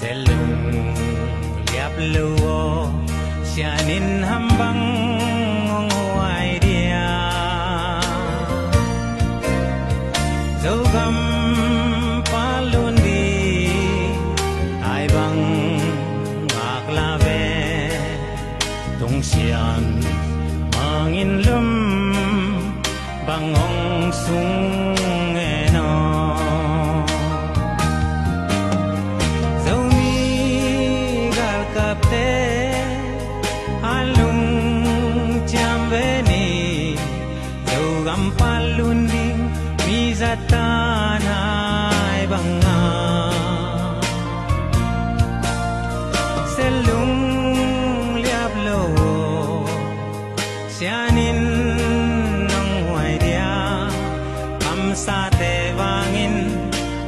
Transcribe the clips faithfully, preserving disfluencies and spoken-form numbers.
Selung liap lo aw, sianin ham bang hong huai dia? Zogam palun di ai bang ngak la ve. Tung sian mangin lum bang hong sung e no. Zomi galkapte a lungciam ve ni. Zogam palun ding mi zatan ai bang a, selung liap lo aw, sianin hong huai dia? Kamsate vangin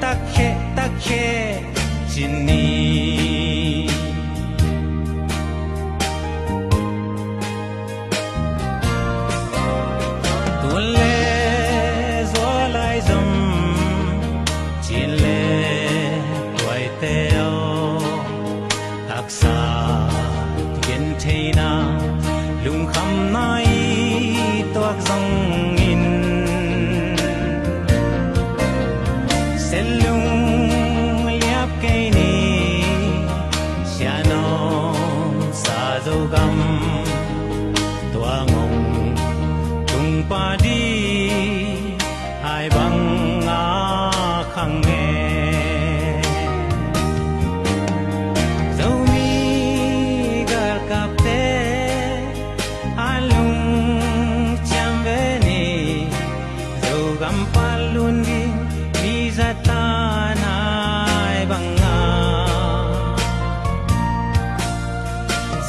takkhe takkhe ci ni. Tun le zual ai zom, cin le tuaite aw, taksa gentheihna lungkhamna i tuak zongin, selung liap kei ni. Sianawm sa Zogam tuang hong tung pah di ai bang a khang e. Zomi galkapte a lungciam ve ni. Zogam palun ding mi zatan ai bang a,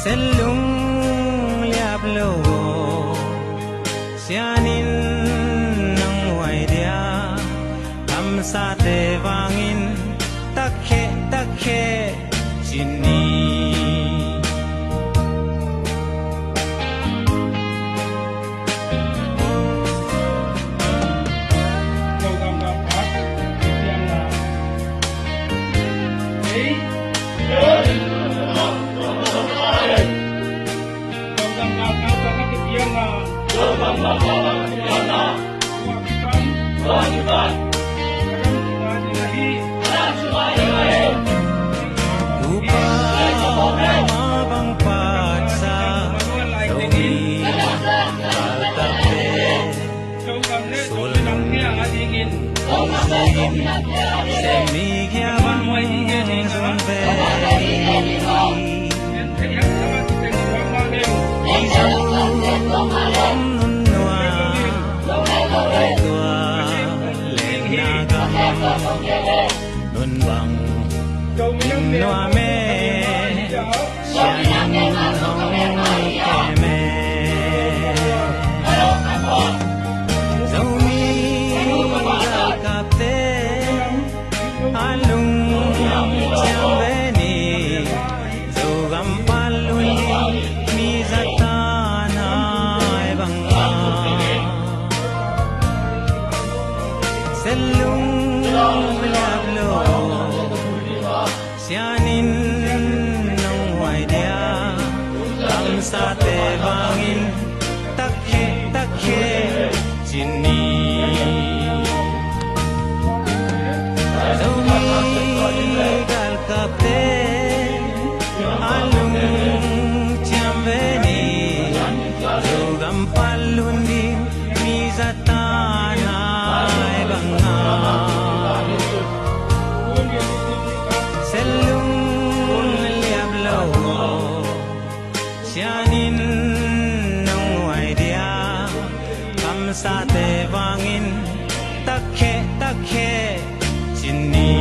selung liap lo aw, sianin hong huai dia? Kamsate vangin takkhe takkhe ci ni. Tupa ma bang patsa Zomi galkapte, sulung semi kia bang zun ve. Izo om nun nua, tua lenna gam nun bang nuam e, sianin hong kem e. Zomi galkapte a lungciam ve ni. Zogam palun ding mi zatan ai bang a, selung liap lo aw, sianin hong huai dia? Kamsate vangin takkhe takkhe ci ni. Zomi galkapte a lungciam ve ni. Zogam palun ding mi zatan ai bang a, selung liap lo aw, sianin hong huai dia? Kamsate vangin takkhe takkhe ci ni.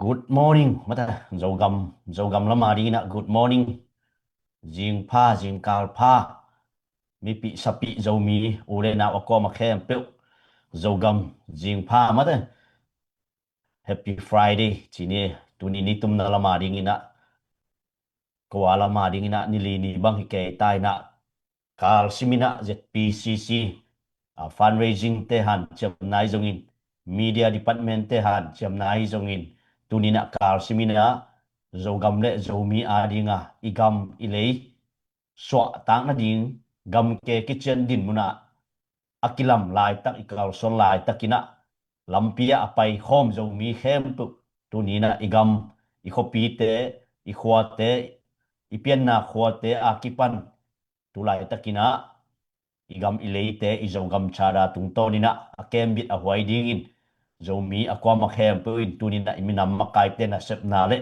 Good morning, mata, Zogam, Zogam lam a dingin ah good morning. Zingpha, zingkal pha. mipih sapih Zomi u le nau a kuama khempeuh Zogam zingpha mate. Happy Friday ci ni. Tuni nitumna lama dinginah, kua lama dinginah, nili ni bang hi kei ta inah, kalsiminah Z P C C a fundraising te hanciamna hi zongin, media department te hanciamna hi zongin, tuninah kalsiminah Zogam le Zomi adinga i gam i lei suahtak nading, gamke kician din munah a kilam laitak, i kalsuan laitakinah lampi ah a paikhawm Zomi khempeuh tuninah i gam, i khuapite, i khuate, i pianna khuate a kipan tu laitakinah i gam i leite i Zogam Charter tungtawninah a kembit a huai dingin Zomi a kuama khempeuh in tuninah i minam makaite nasepna le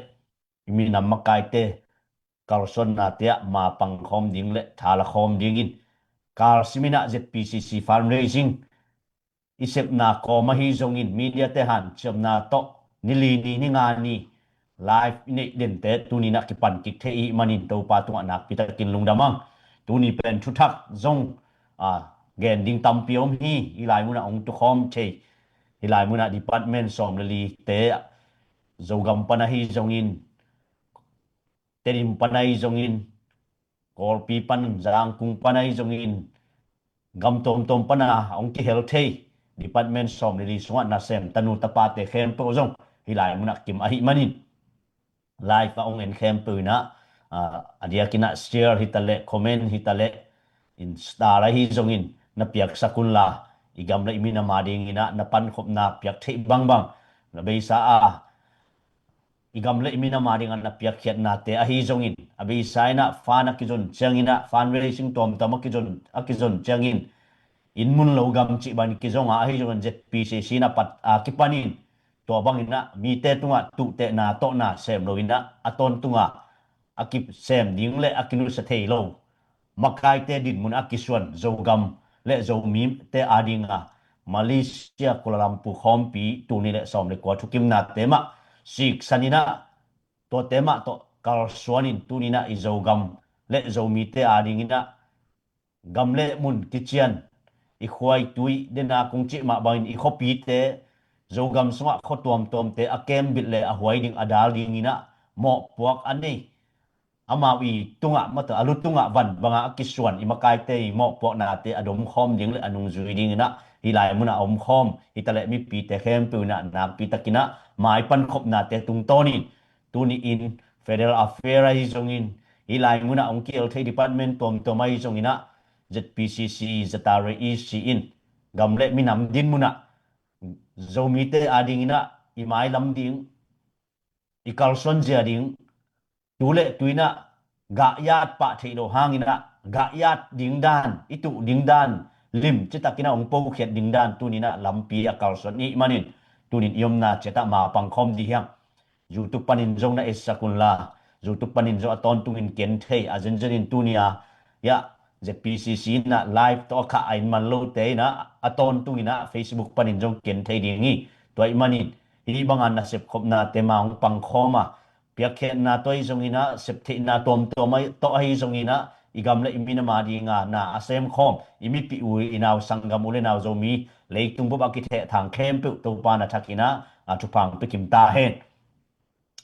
i minam makaite kalsuannate ah mapang khawm ding le thala khawm dingin kalsiminah Z P C C fundraising i sepna kawm ahi zongin media te hanciamna tawh nili ni, ni nga ni live i neih dente tuninah kipan kik thei i hih manin Topa tungah nakpitakin lungdam ang. Tuni pen thuthak zong a gen ding tampi om hi. Hih lai munah hong tukhawm thei, hih lai munah department sawm le lite, Zogam pan ahi zongin, Tedim pan ahi zongin, Kawlpi pan, Zangkung pan ahi zongin, gam tawmtawm pana hong kihel thei department sawm le li sungah nasem tanu tapate khempeuh zong hih lai munah kim ahih manin live a hong en khempeuh inah, ah, a diakinah share hitaleh, comment hitaleh, Insta la hi zongin na piaksak unla, i gam le i minam adinginah na pankhopna piak theih bangbang, na beisa a i gam le i minam adinga na piakkhiatnate ahi zongin, a beisa inah fund a kizon cianginah, fundraising tuamtuam a kizon, a kizon ciangin, inn mun lo gam cih bangin kizonga ahi zongin Z P C C na pat a kipanin tua banginah mite tungah tuhtehna tawhna sem loinah a tawntunga a kisem ding le a kinusia thei lo makaite dinmun a kisuan Zogam le Zomite adinga Malaysia Kuala Lumpur khawmpi tuni le sawm le kua thukimnate mah siksaninah, tuate mah tawh kalsuanin tuninah i Zogam le Zomite adinginah gam le mun kician, i khua i tui, dena kong cih mah bangin i khuapite, Zogam sungah khua tuamtuamte a kembit le a huai ding a dal dinginah mawhpuak a nei, amau i tungah mata a lu tungah van banga a kisuan i makaite i mawhpuaknate a domkhawm ding le a nungzui dinginah hih lai munah a omkhawm hitaleh mipite khempeuh inah nakpitakinah maipankhopnate tungtawnin tuni-in Federal Affair ahi zongin, hih lai munah hong kihel thei department tuamtuam ahi zonginah Z P C C, Zatara E C in gam le minam din munah Zomite adinginah i mailam ding, i kalsuanzia ding, tu le tuinah gah yat pah theih loh hanginah gah yat ding dan, i tuh ding dan lim citakinah hong pokhiat ding dan tuninah lampi a kalsuan i hih manin tunin i omna ciatah mapang khawm dih hiang. YouTube panin zong na etsak unla, YouTube panin zong a tawntungin ken thei a zenzenin tunia, ya, Z P C C inah live tawh a khah a in man lote inah a tawntunginah Facebook panin zong ken thei ding hi. Tua ih manin hih banga nasep khopnate ma hong pangkhawm a, piakkhiatna tawh ahi zonginah, septheihna tuamtuam tawh ahi zonginah, i gam le i minam adinga na a semkhawm i mipih u i nau sanggam u le nau Zomi leitung bup a kithehthang khempeuh Topa na thakinah a thupha hong pia kim ta hen.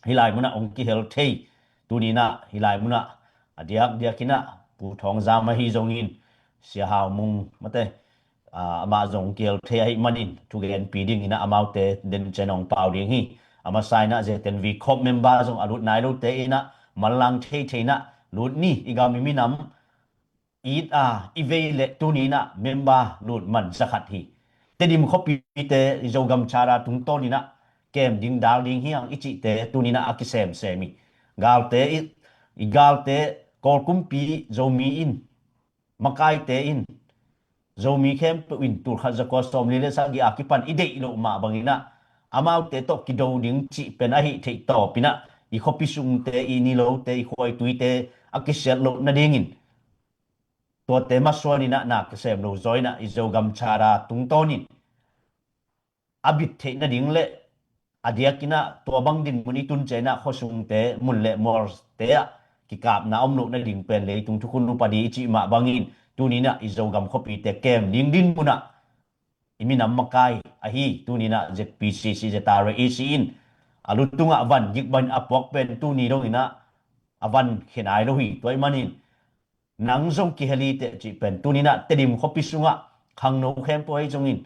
Hih lai munah hong kihel thei tuninah hih lai munah a diakdiakinah Pu Thawng Zam ahi zongin, Sia Hau Mung mate, ah, amah zong hong kihel thei ahih manin thugenpi dinginah amaute den cian hong pau ding hi. A masa inah Z N V khawp member zong a lut nai lote inah manlang theithei inah lut ni. I gam i minam it a i vei le tuninah member lut man zakhat hi. Tedim khuapite i Zogam Charter tungtawninah kem ding dal ding hiang i cihte tuninah a kisemsem hi. Galte i, i galte Kawl kumpi Zomi in, makaite in, Zomi khempeuh in tulkhat zakua sawmli le sagih a kipan i deih loh mah banginah amaute tawh kido ding cih pen ahi theih tawpinah i khuapi sungte, i nilote, i khua i tuite a kisiat loh nadingin tuate masuaninah na kisem lo zaw inah i Zogam Charter tungtawnin a bit theih nading le a diakinah tua bang dinmun i tun cianginah khuasungte, mun le mualte ah kikapna om loh nading pen leitung thukhun upadi i cih mah bangin Tuni-in ah i Zogam khuapite kem ding dinmun ah i minam makai ahi, tuni-in ah Z P C C, Z R A C in a lu tungah van gik bangin a puak pen tuni dongin ah a van khia nai lo hi. Tua ahih manin nang zong kihel hi teh cih pen tuni-in ah Tedim khuapi sungah khangno khempeuh ahi zongin,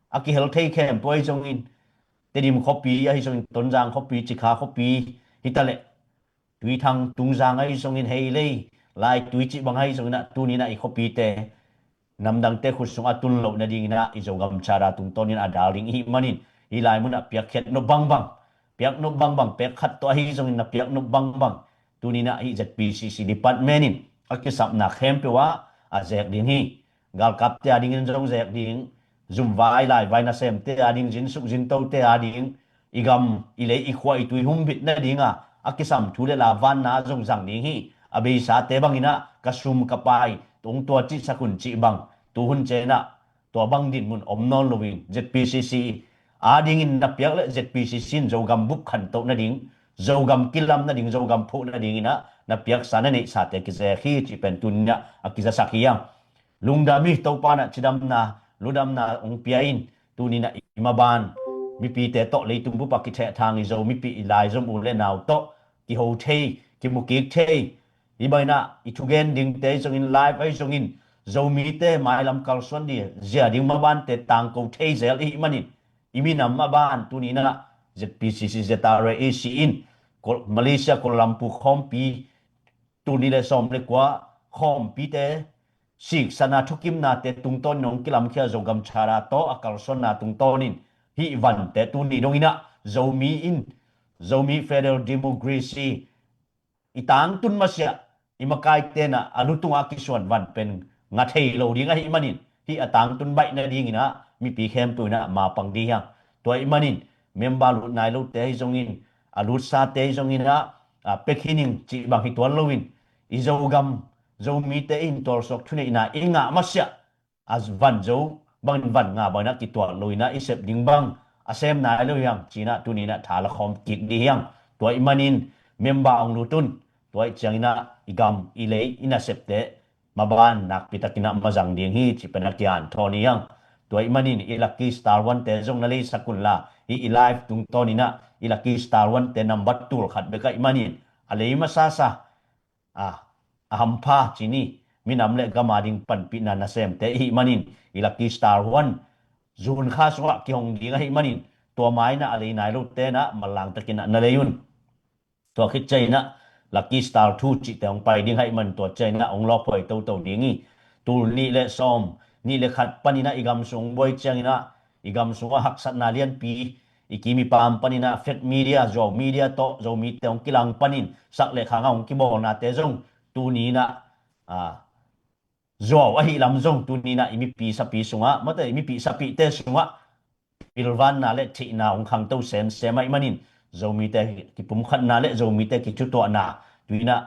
a kihel thei khempeuh ahi zongin, Tedim khuapi ahi zongin, Tonzang khuapi, Cikha khuapi, hi ta leh Tuithang, Tungzang ahi zongin, Heilei, Laitui cih bang ahi zongin ah tuni-in ah i khuapite namdangte khut sungah a tun loh nadingin ah i Zogam Charter tungtawnin a dal ding i hih manin, hih lai munah piakkhiat nop bangbang, piak nop bangbang, pek khat tawh ahi zongin na piak nop bangbang, tuni-in ah hih Z P C C department in a kisapna khempeuh ah a zek ding hi. Galkapte a dingin zong zek ding, zumvai laivai nasemte a ding, zinsuk zintote a ding, i gam, i lei, i khua, i tui humbit nadinga a kisam thu le la vanna zong zang ding hi. A beisate bangin ah ka sum ka pai, tung tua cihsak un cih bang, tuhun ciangin ah tua bang dinmun om nawn loin Z P C C a dingin na piak leh Z P C C in Zogam bup khantoh nading, Zogam kilam nading, Zogam phuh nadingin ah na piaksa na neihsate kizek hi cih pen tuni-in ah a kizasak hi hang. Lungdam hi, Topa in ah cidamna, ludamna hong pia in, tuni-in ah i maban mipite tawh, leitung bup a kithehthang i Zo mipi, i lai Zom u le nau tawh kiho thei, kimu kik thei, hih bangin ah i thugen dingte ahi zongin, live ahi zongin, Zomite mailam kalsuan ding, zia ding mabante tangko thei zel i hih manin, i minam maban tuni-in ah Z P C C, Z R A C in Kual-, Malaysia, Kuala Lumpur khawmpi, tul nih le sawm le kua khawmpite siksana thukimnate tungtawnin hong kilamkhia Zogam Charter tawh a kalsuanna tungtawnin hih vante tuni dongin ah Zomi in, Zomi Federal Democracy i tangtun masiah, i makaite in ah a lu tungah a kisuan van pen nga thei lo ding ahih manin, hih a tangtun baih nadingin ah mipi khempeuh in ah mapang ding hi hang. Tua ahih manin member lut nai lote ahi zongin, a lutsate ahi zongin ah, a, pia khin ing cih bang hi tuan loin, i Zogam, Zomite in tualsuak thuneihna i ngah masiah a van zo bangin van nga bangin ah kituat loin ah i sep ding bang a sem nai lo hi hang ci-in ah tuni-in ah tha la khawm kik ding hi hang. Tua ahih manin member hong lut un. Tua ahih ciangin ah i gam, i lei, i nasepte maban nakpi takin ah mazang ding hi cih pen a kihanthawn hi hang. Tua ahih manin i Lucky Star One-te zong na leisak unla, hih i live tungtawnin ah i Lucky Star One-te nambat tul khat bek ahih manin, a lei masasa, a, a hampha ci ni, minam le gam a ding panpihna nasemte i hih manin, i Lucky Star One June kha sungah kihong ding ahih manin, tua ma-in ah a lei nai lote in ah manlang takin ah na lei un. Tua khit ciangin ah Lucky Star Two cihte hong pai ding ahih manin, tua ciangin ah hong lawphuai toto ding hi. Tul nih le sawm, nih le khat panin ah i gam sung buai ciangin ah, i gam sungah haksatna lianpi, i kim i pam panin ah fake media, zuau media tawh Zomite hong kilang panin sak le khang a hong kibawlnate zong tuni-in ah, a, zuau ahih lam zong tuni-in ah i mipi sapi sungah, mate, i mipi sapite sungah pilvanna le theihna hong khangto semsem ahih manin, Zomite kipumkhatna le Zomite kithutuahna tuni-in ah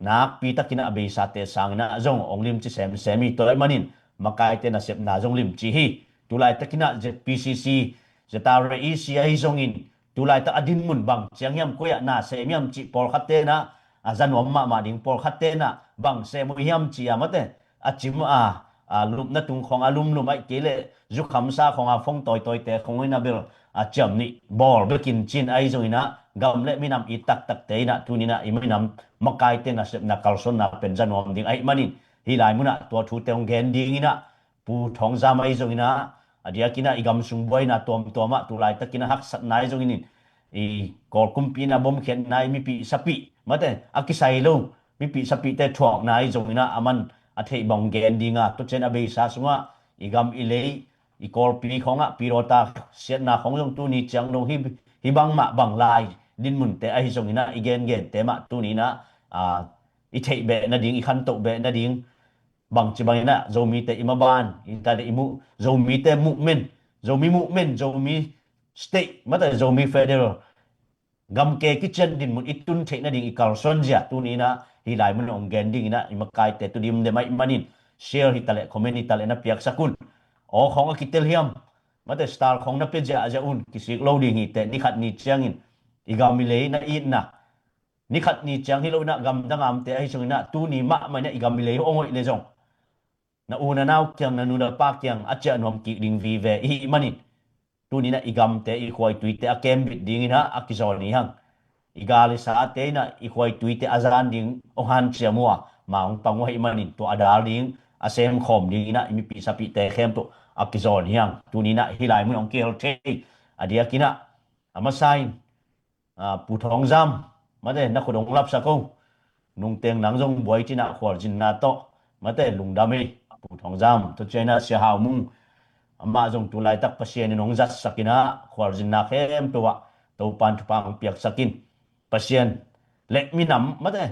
nakpi takin ah a beisate sangin ah zong hong limci semsem hi. Tua ahih manin makaite nasepna zong limci hi. Tulaitakin ah Z P C C, Z R A C ahi zongin, tulaitak a dinmun bang ciang hiam, koi ah na sem hiam cih pawlkhatte in ah, a za nuam mahmah ding pawlkhatte in ah bang sem uh hiam cih a, mate, a cim a, a lupna tung khawng a lumlum, ahih kei leh zukhamsa khawng a fong tawitawite khawng in ah bel a ciam nih bawl bekin cin ahi zongin ah, gam le minam it taktakte in ah tuni-in ah i minam makaite nasepna kalsuanna pen za nuam ding ahih manin, hih lai munah tua thute hong gen dingin ah Pu Thawng Zam ahi zongin ah, a diakin ah i gam sung buaina tuamtuam ah tulaitakin ah haksatna ahi zongin, i Kawl kumpi in ah bomkhiatna, i mipi sapih, mate, a kisai lo mipi sapihte thuakna ahi zongin ah, aman a theih bang gen ding a, tua ciang a beisa sungah i gam i lei, i Kawlpi khawngah pilawta siatna khawng zong tuni ciang dong hi, hih bang mah bang lai dinmunte ahi zongin ah, i gengente mah tuni-in ah, a, i theih beh nading, i khantoh beh nading, bangci bangin ah Zomite i maban, i ta le i mu, Zomite movement, Zomi movement, Zomi state, mate, Zomi federal, gamke kician dinmun i tun theih nading i kalsuan zia tuni-in ah hih lai mun hong gen dingin ah i makaite tu dimdem ahih manin, share hi ta leh, comment hi ta leh na piaksak un. Aw khawng a kitel hiam, mate, star khawng na pia ziahziah un, kisik lo ding hi teh, ni khat ni ciangin i gam i lei na itna, ni khat ni ciang hi lo in ah gamdang a omte ahi zongin ah, tuni mahmah in ah i gam i lei hong hoih le zong, na u na nau kiang, na nu na pa kiang a ciah nuam kik ding vive i hih manin, tuni-in ah i gamte, i khua i tuite a kembit dingin ah a kizawn hi hang. I gal i sate in ah i khua i tuite a zan ding hong hanciam uh a, ma hong pang uh ahih manin, tua a dal ding a semkhawm dingin ah i mipih sapihte khempeuh a kizawn hi hang. Tuni-in ah hih lai mun hong kihel thei. A diakin ah a masa in, a, Pu Thawng Zam, mate, na khut hong lapsak o. Nungteng nang zong buai cin ah khualzinna tawh, mate, lungdam ei. Pu Thawng Zam, tua ciangin ah Sia Hau Mung, amah zong tu laitak Pasian in hong zatsak in ah khualzinna khempeuh ah Topa'n thupha hong piaksak in, Pasian le minam, mate,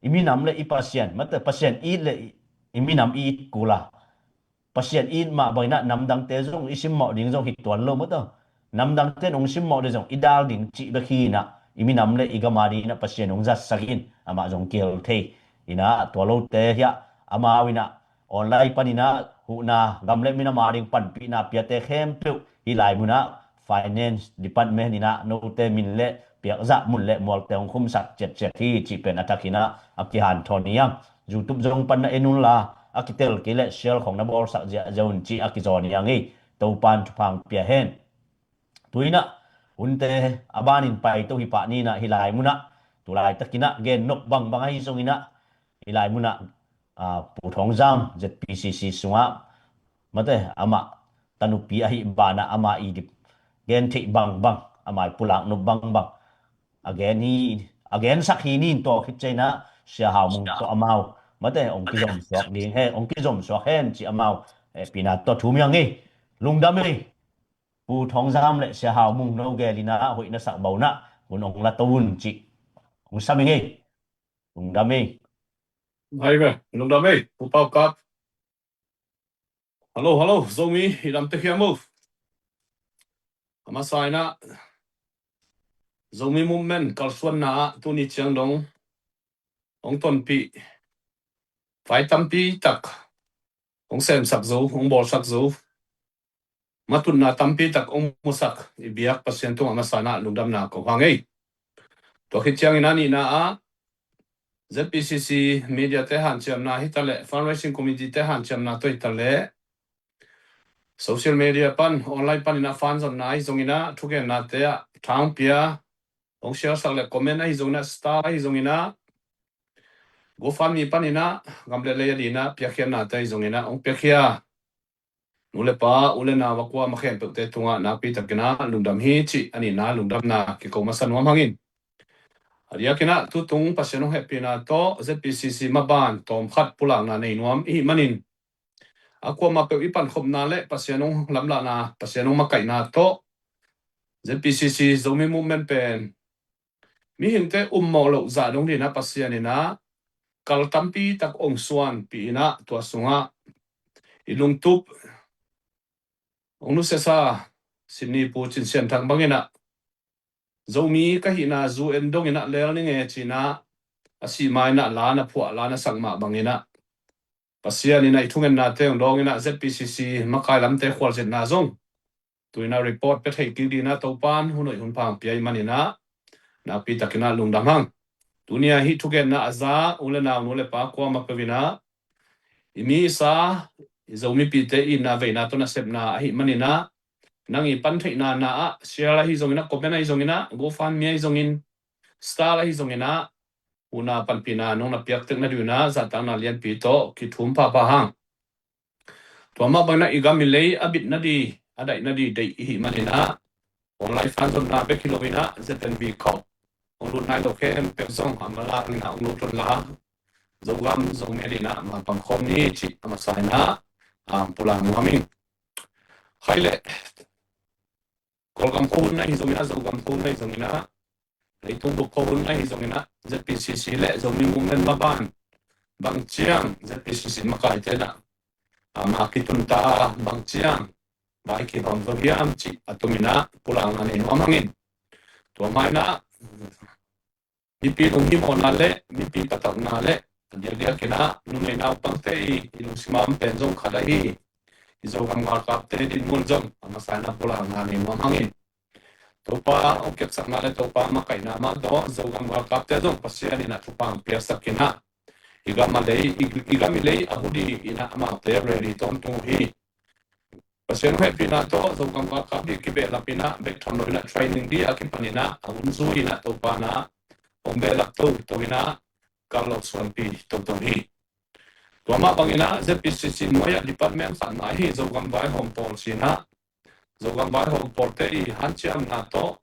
i minam le i Pasian, mate, Pasian it le i, i minam i it kul a, Pasian it mah bangin ah namdangte zong i simmawh ding zong hi tuan lo, mate. Namdangte in hong simmawh ding zong i dal ding cih bek hi in ah, i minam le i gam a dingin ah Pasian hong zatsak in, amah zong kihel thei in ah, tua lote hiah amau in ah online panin ah huhna, gam le minam a ding panpihna piate khempeuh hih lai mun ah Finance Department in ah note min le piakzah mun le mualte hong khumsak ciatciat hi cih pen a thakin ah a kihanthawn hi hang. YouTube zong pan na en unla, a kitel kei leh share khawng na bawlsak ziahziah un cih a kizawn hi hang ei. Topa'n thupha hong pia hen. Tu-in ah hunte a banin paito hi pah ni in ah, hih lai mun ah tu laitakin ah gen nop bangbang ahi zongin ah, hih lai mun ah, a, Pu Thawng Zam, Z P C C sungah, mate, amah tanupi ahih banah ama i dip gen theih bangbang, ama i pulak nop bangbang a gen hi, a gensak hi ni in, tua khit ciangin ah Sia Hau Mung tawh amau, mate, hong kizomsuak ding hen, hong kizomsuak hen cih amau, eh, pina tawh thum hi hang ei. Lungdam ei. Pu Thawng Zam le Sia Hau Mung, no gel in ah hoih na sak bang un ah hun hong la to un cih hong sam ing ei. Lungdam ei. Hai ve, lungdam ei, Pu Pau Kap. Hallo, hallo, Zomi, i dam tek hiam o? A masa in ah Zomi Movement kalsuanna ah tuni ciang dong hong tonpih vai tampi tak hong semsak zo, hong bawlsak zo, matutna tampi tak hong musak i biak Pasian tungah a masa in ah lungdamna ko hang ei. Tua khit ciangin a nihna ah Z P C C media te hanciamna hi ta leh, fundraising committee te hanciamna tawh hi ta leh, social media pan, online panin ah fan zonna ahi zongin ah, thugennate ah tha hong pia, hong share sak le comment ahi zongin ah, star ahi zongin ah, GoFundMe panin ah gam le lei a dingin ah piakkhiatnate ahi zongin ah hong piakkhia nu le pa, u le nau a kuamah khempeuhte tungah nakpi takin ah lungdam hi cih a nihna lungdamna kiko masa nuam hang in. A diakin ah tutung Pasian hong hehpihna tawh Z P C C maban tawmkhat pulakna nei nuam i hih manin, a kuamah peuh i pankhopna le Pasian hong lamlahna, Pasian hong makaihna tawh Z P C C Zomi Movement pen mihingte ummawh loh zah dong dingin ah Pasian in ah kal tampi tak hong suanpih in ah, tua sungah i lungtup hong nusiasa Sydney Pu Cin Sian Thang bangin ah, Zomi ka hihna zu en dongin ah leel ning e ci-in ah, a sih ma-in ah la na phuah, la na sak mah bangin ah, Pasian in ah i thungennate hong dawngin ah Z P C C makai lamte khualzinna zong tu-in ah report pia thei kik dingin ah Topa'n hun hoih hun pha hong pia ahih manin ah nakpi takin ah lungdam hang. Tuni-a hih thugenna a za u le nau, nu le pa kuamah peuh in ah, i mi i sa, i Zomipihte itna veina tawh nasepna ahih manin ah, nang i pan theihna na ah, share ahi zongin ah, comment ahi zongin ah, GoFundMe ahi zongin, star ahi zongin ah, huhna panpihna nong na piak tek nadingin ah zahtakna lianpi tawh kithum phapha hang. Tua mah bangin ah i gam i lei a bit nading, a daih nading deih i hih manin ah, online fan zonna bek hi loin ah, Z N V khawng hong lut nai lo khempeuh zong a malak in ah hong lut un la, Zogam Zomi adingin ah mapang khawm ni cih a masa in ah, a, pulak nuam ing. Khaile, Kawlgam khuahun ahi zongin ah, Zogam khuahun ahi zongin ah, leitung bup khuahun ahi zongin ah, Z P C C le Zomi Movement maban bang ciang Z P C C makaite in ah, a, ma kitunta a, bang ciang vai kibang zo hiam cih a tomin ah pulakna nei nuam hang in. Tua ma-in ah mipi lunghimawhna le mipi patauhna le a diakdiakin ah numei naupangte i, i lungsim a om pen zong khat ahi i Zogam galkapte dinmun zong a masa in ah pulakna nei nuam hang in. Topa hong kepsakna le Topa makaihna mah tawh Zogam galkapte zong Pasian in ah thupha hong piaksak in ah, i gam a lei, i, i gam i lei a hu ding in ah amaute ready tawntung uh hi. Pasian hehpihna tawh Zogam galkap ding kibehlap in ah bek tham lo in ah training ding a kipan in ah a hun zui in ah Topa in ah hong behlap toto in ah kal lo suanpi toto hi. Tua mah bangin ah Z P C C nuai ah department khat mah hi, Zogam vaihawm pawl ci in ah, Zogam vaihawm pawlte i hanciamna tawh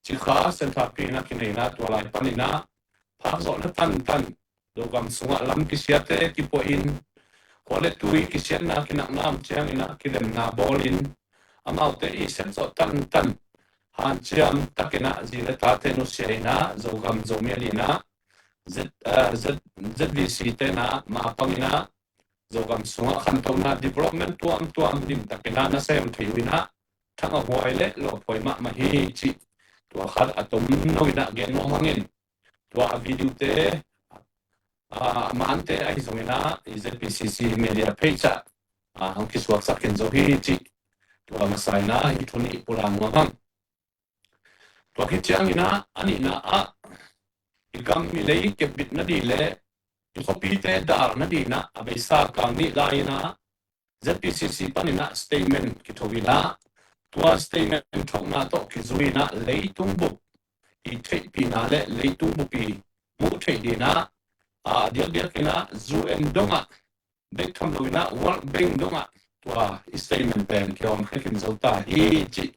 Cikha Centre Pi in ah kinei in ah tua lai pan in ah phak zawhna tantan, Zogam sungah lam kisiate kipuah in, khua le tui kisiatna kinakna om ciangin ah kilemna bawl in, amaute i set zawh tantan, hanciam takin ah zi le tate nusia in ah Zogam Zomi a ding in ah Z, eh, Z, Z V C te in ah mapang in ah Zogam sungah khantohna development tuamtuam limtakin ah na sem thei uh in ah thangahhuai le lawphuai mahmah hi cih tua khat a tom no in ah gen nuam hang in, tua a video te, ah, a mante ahi zongin ah i Z P C C media page ah, ah, hong kisuaksak khin zo hi cih tua masa in ah hih thu nih pulak nuam hang. Tua khit ciangin ah a nihna ah i gam i lei kepbit nading le i khuapite dal nading in ah a beisa kang nih lai in ah Z P C C panin ah statement kitho in ah, tua statement thokna tawh kizui in ah leitung bup i theihpihna le leitung bup i muh theih ding in ah, a diakdiak in ah U N dongah bek tham lo in ah World Bank dongah tua i statement pen kihawmkhia khin zo ta hi cih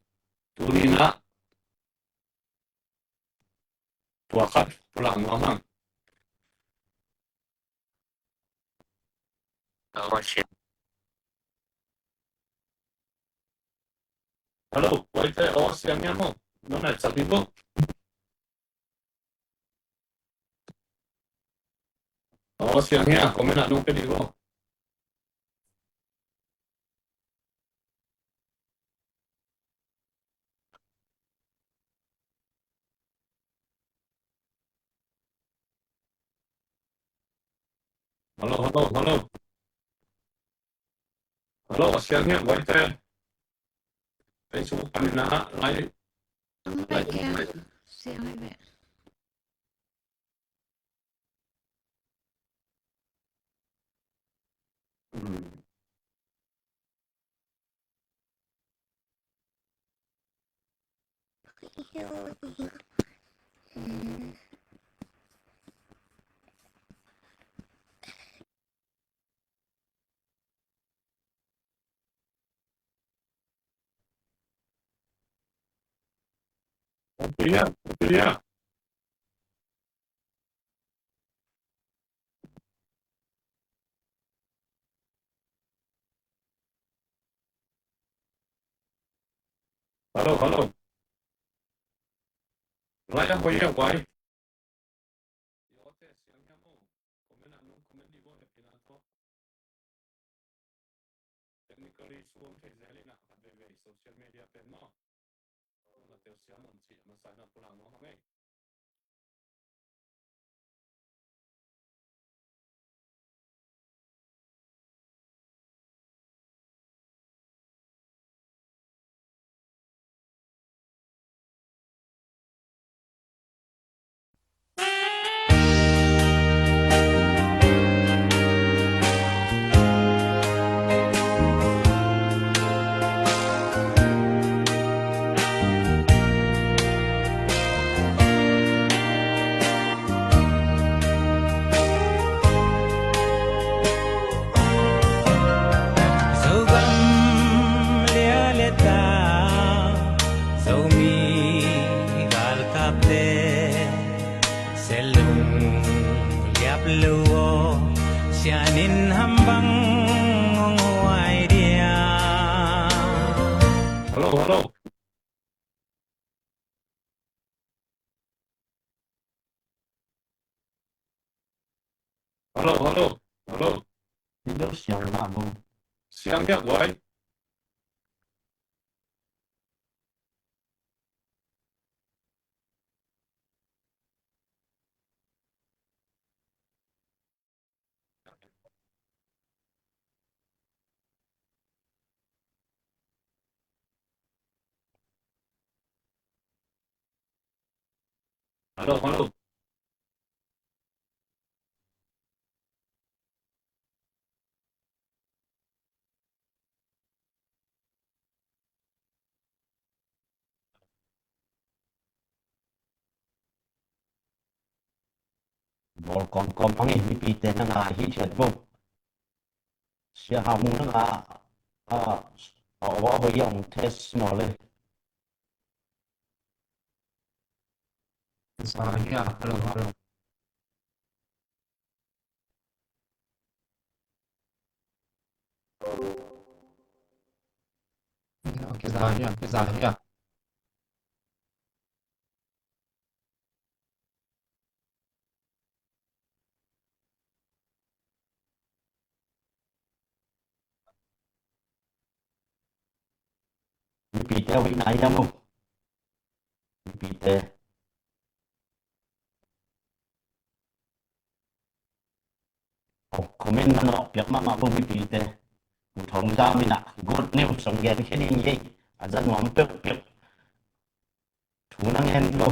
tuni in ah tua khat pulak nuam hang. Hello, Waite, aw siang hiam maw? Nong nai sak dih bo. Aw siang hiam, comment ah nong pia dih bo. Hello, hello, hello. Hello, a siang hiam, Waite. Facebook panin ah live. Siang hi ve. Hello, hello. Lai a hoi a guai. Technically suam thei zel in ah khat veivei social media pen maw. Mateu siam on cih masa in ah pulak nuam hang ei. Zogam lia le ta, Zomi galkapte, selung liap lo aw, sianin hambang hong huai dia. Hello, hello. Hello, hello, hello. Hello, siang mah bo. Siang hiam guai. Hello, hello. Bawl kawmkawm hang e, mipite na nga hi thiat bo. Sia Hau Mung na nga, a, a, a, a hoih a hong test maw le. Sa hia, hello, hello. Kizah hia, kizah hia. Mipite hoih na hiam uh? Mipite. Oh, comment na nawh piak mahmah bo mipite. Pu Thawng Zam in ah good news hong genkhia ding hi. A za nuam peuhpeuh. Thu na ngen lo.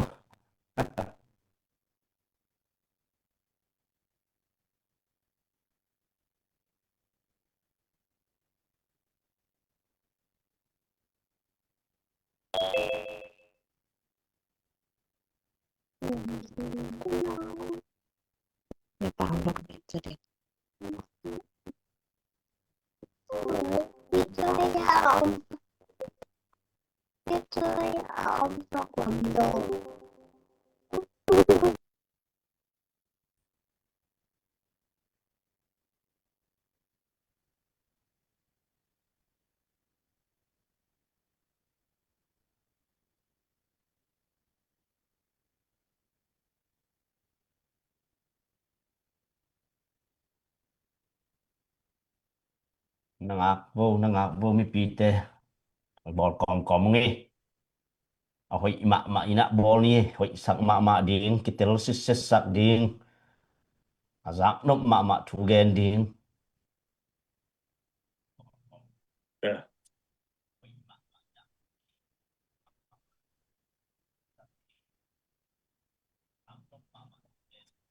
Na ngak vo, na ngak vo mipite. Bawl kawmkawm ung ei. A hoih mahmah in ah bawl ni, hoihsak mahmah ding, kitel sitsetsak ding, a zaknop mahmah thu gen ding.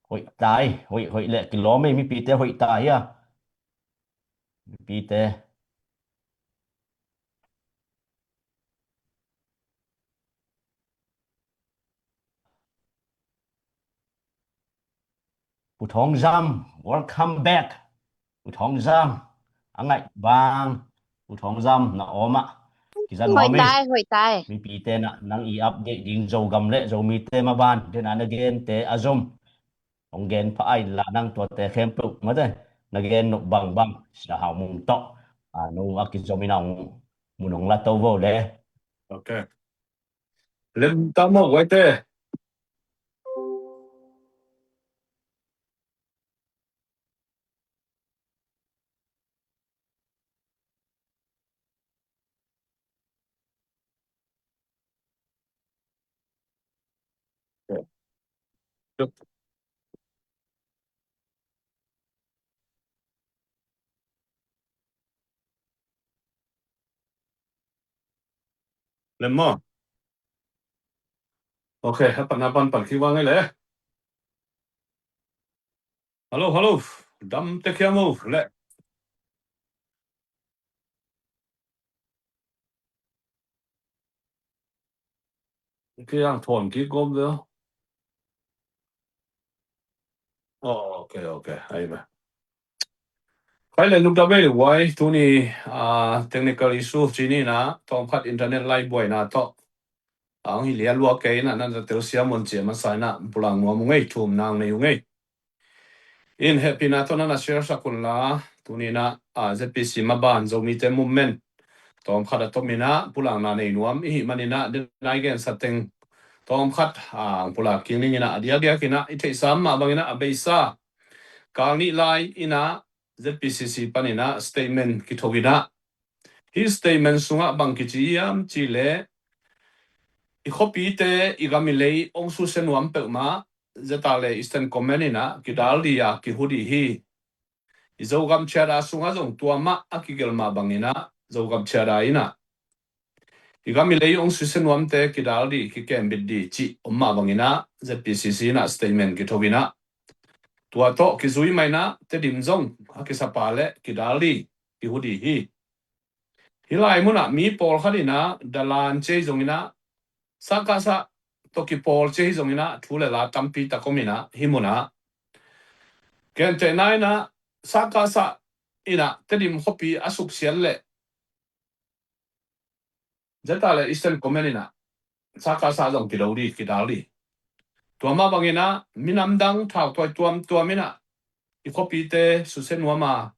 Hoih tai, hoih, hoih leh kilawm ei, mipite hoih tai a. Mipite. Pu Thawng Zam, welcome back. Pu Thawng Zam, a ngaih bang. Pu Thawng Zam, na awm ah. Kiza nuam ei. Hoih tai, hoih tai. Mipite na, nang i update ding Zogam le Zomite maban. Dena na gente a zom. Hong gen pha ai la nang tuate khempeuh mate. Na gen nop bangbang. Sia Hau Mung tawh. A, no a kizom in a hong mun hong la to vo le. Ok. Lem ta mawk uaite. Lem maw? Ok, a pan a pan pan kik vang ei le. Hello, hello. Dam tek hiam o le. Kiang thon kik gom ve. Oh, ok, ok. Ai ve. Khai le nuk da ve le wai tuni, ah, technical issue ci ni na tawm khat internet lai buai na tawh. Ang hi lia lua kei na nan za tel sia mon cia masa na pulang nuam ung ei, thum nang nei ung ei. In hehpihna tawh nan a share sak un la, tuni na, ah, Z P C maban Zomite movement tawm khat a tom ina pulangna nei nuam i hih man ina denai gensa teng tawm khat, ah, pulak kik ning ina a diakdiak ina i theihsa mah bang ina a beisa kal nih lai ina Z P C C pan ina statement kitho ina Hih statement sungah bang kici hiam cih leh, i khuapite, i gam i lei hong susia nuam peuhmah, zeta le Eastern Command inah kidal dih a kihu dih hi. I Zogam chiada sungah zong tua mah a kigelh mah banginah Zogam chiada inah i gam i lei hong susia nuamte kidal dih, kikembit dih cih om mah banginah Z P C C inah statement kitho inah tua tawh kizui mah inah Tedim zong a kisapa le kidal dih, kihu dih hi. Hih lai munah mi pawlkhat inah dalan cia hi zonginah, sahkahsah tawh kipawl cia hi zonginah thu le la tampi tak om inah hih munah Gentehna in ah, Sakasa in ah Tedim khuapi a suksiat leh ZRA le Eastern Command in ah Sakasa zong kido dih, kidal dih. Tua mah bangin ah minam dang thautawi tuamtuam in ah i khuapite susia nuam a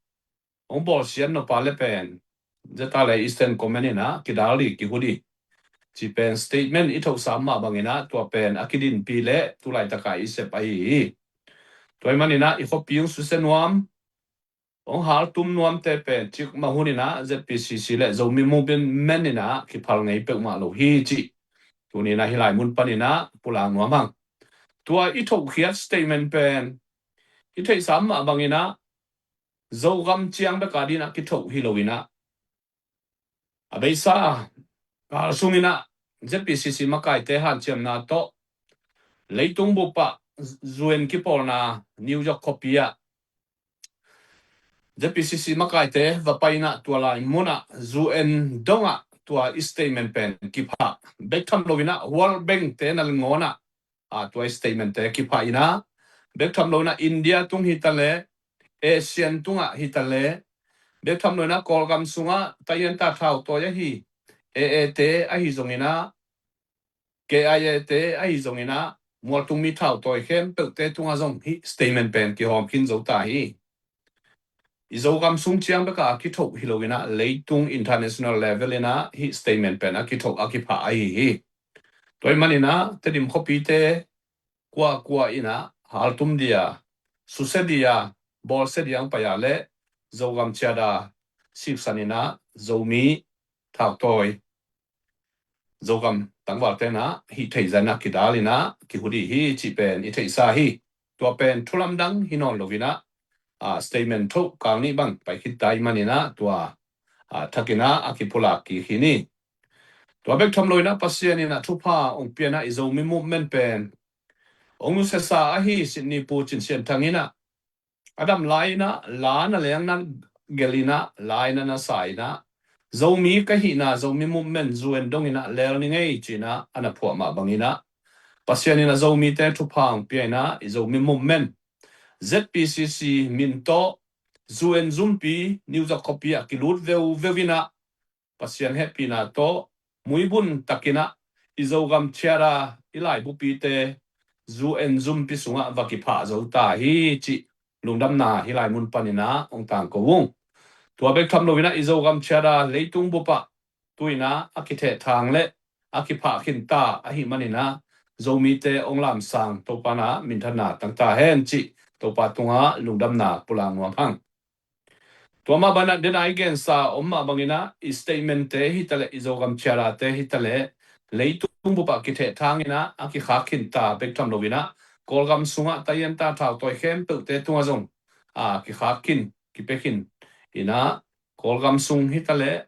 hong bawlsiat nop a leh pen ZRA le Eastern Command in ah kidal dih, kihu dih, ci pen statement i thohsa mah bangin ah tua pen a kidinpi leh tu laitak a i sep ahi hi. Tua ahih manin ah i khuapi hong susia nuam, hong haltum nuamte pen cikmah hun in ah ZPCC le Zomi Movement in ah kiphal ngei peuhmah lo hi cih tuni in ah hih lai mun panin ah pulak nuam hang. Tua i thohkhiat statement pen i theihsa mah bangin ah Zogam ciang bek a dingin ah kithoh hi lo in ah, a beisa kal sungin ah ZPCC makaite hanciamna tawh leitung bup ah U N kipawlna New York khuapi ah ZPCC makaite va pai in ah tua lai mun ah U N dong ah tua i statement pen kiphah. Bek tham lo in ah World Bank te nangawn ah, a, tua i statement te kiphah in ah, bek tham lo in ah India tung hi ta leh, ASEAN tungah hi ta leh, bek tham lo in ah Kawlgam sungah Tayanta thautawi ahi AA te ahi zongin ah, KIA te ahi zongin ah, mualtung mi thautawi khempeuhte tungah zong hih statement pen kihawm khin zo ta hi. I Zogam sung ciang bek a kithoh hi lo in ah, leitung international level in ah hih statement pen a kithoh, a kiphah ahi hi. Tua ahih manin ah Tedim khuapite kuakua in ah haltum ding a, susia ding a, bawlsia ding a hong pai a leh Zogam ciat a siksan in ah Zomi thautawi, Zogam tangvalte in ah hih theih zah in ah kidal in ah kihu dih hi cih pen i theihsa hi. Tua pen thu lamdang hi nawn lo in ah, a, statement thoh kal nih bang pai khit ta ahih manin ah tua, a, thak in ah a kipulak kik hi ni. Tua bek tham lo in ah Pasian in ah thupha hong pia in ah i Zomi Movement pen hong nusiasa ahi Sydney Pu Cin Sian Thang in ah, a dam lai in ah la na leng na gelh in ah, la in ah na sa in ah, Zomi ka hihna, Zomi Movement U N dong in ah lel ning ei ci in ah a na phuah mah bangin ah, Pasian in ah Zomite thupha hong pia in ah i Zomi Movement, ZPCC min tawh U N zumpi New York khuapi ah kilut veuveu in ah, Pasian hehpihna tawh muibun tak in ah i Zogam ciat a i laibupite U N zumpi sungah va kiphah zo ta hi cih lungdamna hih lai mun panin ah hong tangko ung. Tua bek tham lo in ah i Zogam ciat a leitung bup ah tu in ah a kithehthang leh a kiphah khin ta ahih manin ah, Zomite hong lamsang Topa in ah minthanna tang ta hen cih Topa tungah lungdamna pulak nuam hang. Tua mah bangin ah, den a i gensa om mah bangin ah, i statement te hi ta leh, i Zogam ciat a te hi ta leh, leitung bup ah kithehthang in ah a kikhak khin ta bek tham lo in ah, Kawlgam sungah Tayanta thautawi khempeuhte tungah zong a kikhak khin, kipia khin in ah, Kawlgam sung hi ta leh,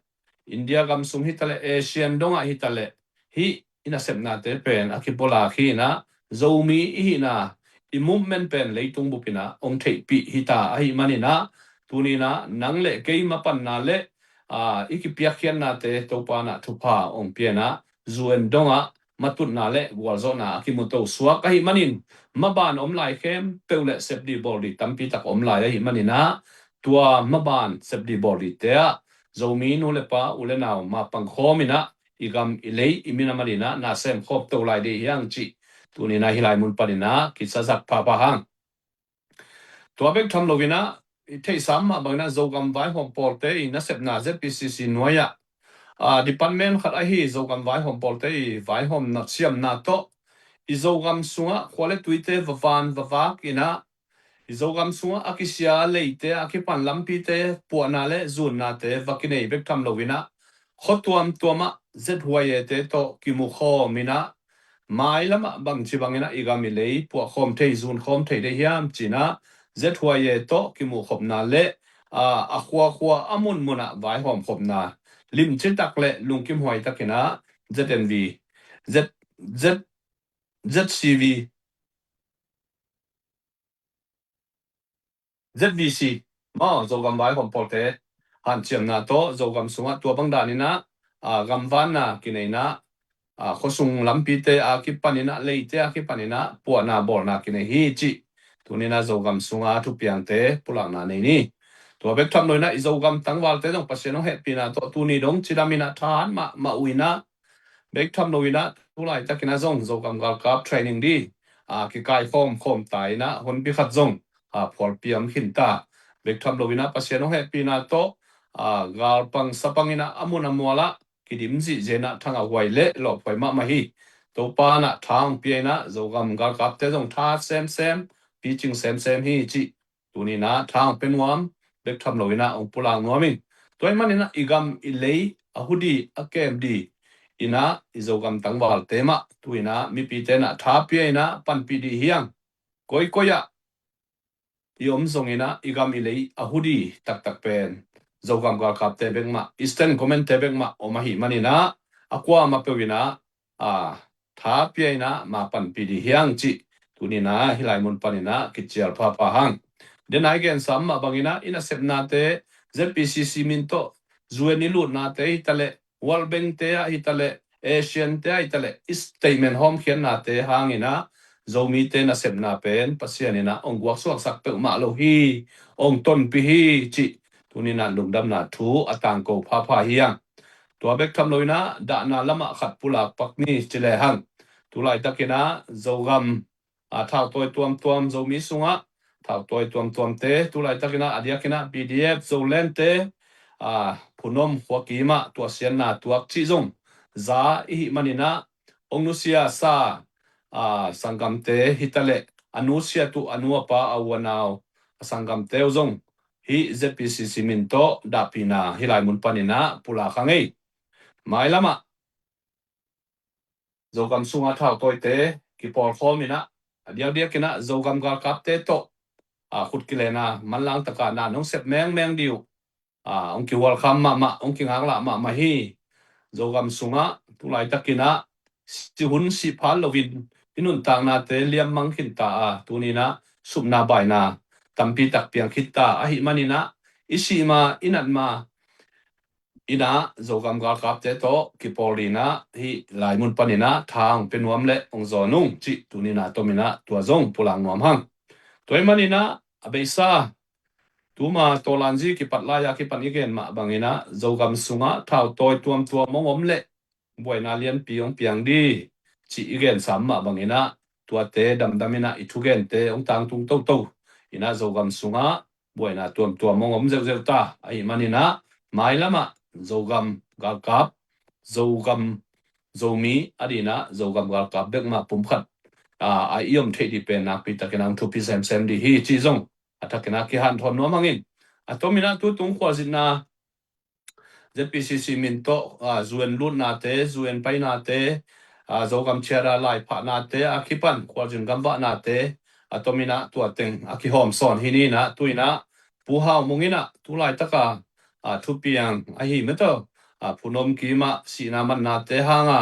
India gam sung hi ta leh, ASEAN dong ah hi ta leh, hih i nasepnate pen a kipulak hi in ah, Zomi i hihna, i movement pen leitung bup in ah hong theihpih hi ta ahih manin ah, tuni in ah nang leh kei mapanna leh, aa, i kipiakkhiatnate Topa in ah thupha hong pia in ah, U N dong ah matutna leh gualzawhna a kimu to suak ahih manin, maban om lai khempeuh leh sep dih bawl dih tampi tak om lai ahih manin ah, tua maban sep dih bawl dihte ah Zomi nu le pa, u le nau, mapang khawm in ah, i gam, i lei, i minam ading in ah na sem khawm to lai ding hi hang cih tuni in ah hih lai mun panin ah kisa zak phapha hang. Tua bek tham lo in ah, i theihsa mah bangin ah Zogam vaihawm pawlte i nasepna, ZPCC nuai ah, aa, department khat ahi Zogam vaihawm pawlte i vaihawmna siamna tawh, i Zogam sungah khua le tuite va van va vak in ah, i Zogam sungah a kisia leite, a kipan lampite puahna le zunnate va kinei bek tham lo in ah, khua tuamtuam ah Z Y A te tawh kimu khawm in ah, mailam ah bangci bangin ah i gam i lei puah khawm thei, zun khawm thei ding hiam ci in ah, Z Y A tawh kimuh khopna le, aa, a khuakhua a munmun ah vaihawm khopna, limci tak le lungkimhuai tak in ah Z N V, Z, Z, Z C V, Z V C, maw, Zogam vaihawm pawlte hanciamna tawh Zogam sungah tua bang dan in ah, aa, gamvanna kinei in ah, aa, khuasung lampite a kipan in ah, leite a kipan in ah puahna bawlna kinei hi cih Tuni-in ah Zogam sunga thupiangte pulakna nei ni. Tua bek tham loin ah i Zogam tangvalte zong Pasian hong hehpihna tawh tuni dong cidam in ah thahat mahmah uh in ah, bek tham loin ah tu laitakin ah zong Zogam galkap training di a kikaikhawm khawm ta in ah honpi khat zong a phualpi om khin ta. Bek tham loin ah Pasian hong hehpihna tawh a galpang sapang in ah a mun a mual ah kidim zihziah in ah thangah huai le lawphuai mahmah hi. Topa in ah tha hong pia in ah Zogam galkapte zong tha semsem, picing semsem hi cih tuni-in ah tha hong pia nuam, bek tham loin ah hong pulak nuam ing. Tua ahih manin ah i gam i lei a hu di, a kem di in ah i Zogam tangvalte mah tu-in ah mipite in ah tha pia in ah panpih dih hi hang. Koikoi ah i om zongin ah i gam i lei a hu di taktak pen Zogam galkapte bek mah, Eastern Command-te bek mah om ahih manin ah a kuamah peuh in ah a tha pia in ah ma panpih dih hi hang cih tuni-in ah hih lai mun panin ah kicial phapha hang. Dena i gensa mah bangin ah i nasepnate Z P C C min tawh U N i lutnate hi ta leh, World Bank-te ah hi ta leh, Asian-te ah hi ta leh, i statement hawmkhiatnate hangin ah Zomite nasepna pen Pasian in ah hong guaksuaksak peuhmah lo hi, hong tonpih hi cih tuni-in ah lungdamna thu a tangko phapha hi hang. Tua bek tham loin ah dahna lamah khat pulak pak ni ci lehang, tu laitakin ah Zogam a thautawi tuamtuam, Zomi sungah thautawi tuamtuamte tu laitakin ah a diakin ah P D F, Zolandte a phunom khuakim ah tuahsiatna tuak cih zong za i hih manin ah hong nusiasa a sanggamte hi ta leh, a nusiat uh a nu a pa, a u a nau, a sanggamte uh zong hih Z P C C min tawh dahpihna hih lai mun panin ah pulak hang ei. Mailam ah Zogam sunga thautawite kipawlkhawm in ah a diakdiakin ah Zogam galkapte tawh a khut kilenna manlang taka na nong sep mengmeng dih uh a hong kihualkham mahmah, hong kingaklah mahmah hi. Zogam sungah tu laitakin ah sihun sihphal loin i nuntaknate liammang khin ta a, tuni-in ah supna baina tampi tak piang khit ta ahih manin ah i sih ma, i nat ma in ah Zogam galkapte tawh kipawl dih in ah hih lai mun panin ah tha hong pia nuam le hong zawn ung cih tuni-in ah tomin ah tua zong pulak nuam hang. Tua ahih manin ah a beisa tuma tawlanzi kipat lai-a kipan i gen mah bangin ah Zogam sungah thautawi tuamtuam hong om leh buaina lianpi hong piang dih cih i gensa mah bangin ah tuate damdam in ah i thugente hong tangtung toto in ah Zogam sungah buaina tuamtuam hong om zeuhzeuh ta ahih manin ah mailam ah Zogam galkap, Zogam, Zomi a dih in ah Zogam galkap bek mah pumkhat a i om theih dih pen nakpi takin ah hong thupi semsem dih hi cih zong a thakin ah kihanthawn nuam hang in. A tomin ah tutung khualzinna Z P C C min tawh a U N lutnate, U N painate, a Zogam ciat a laiphahnate a kipan khualzin gambahnate a tomin ah tua teng a kihawm sawn hi ni in ah tu-in ah Pu Hau Mung in ah tu laitaka a thupiang ahi metaw a phunom kim ah sihna mannate hanga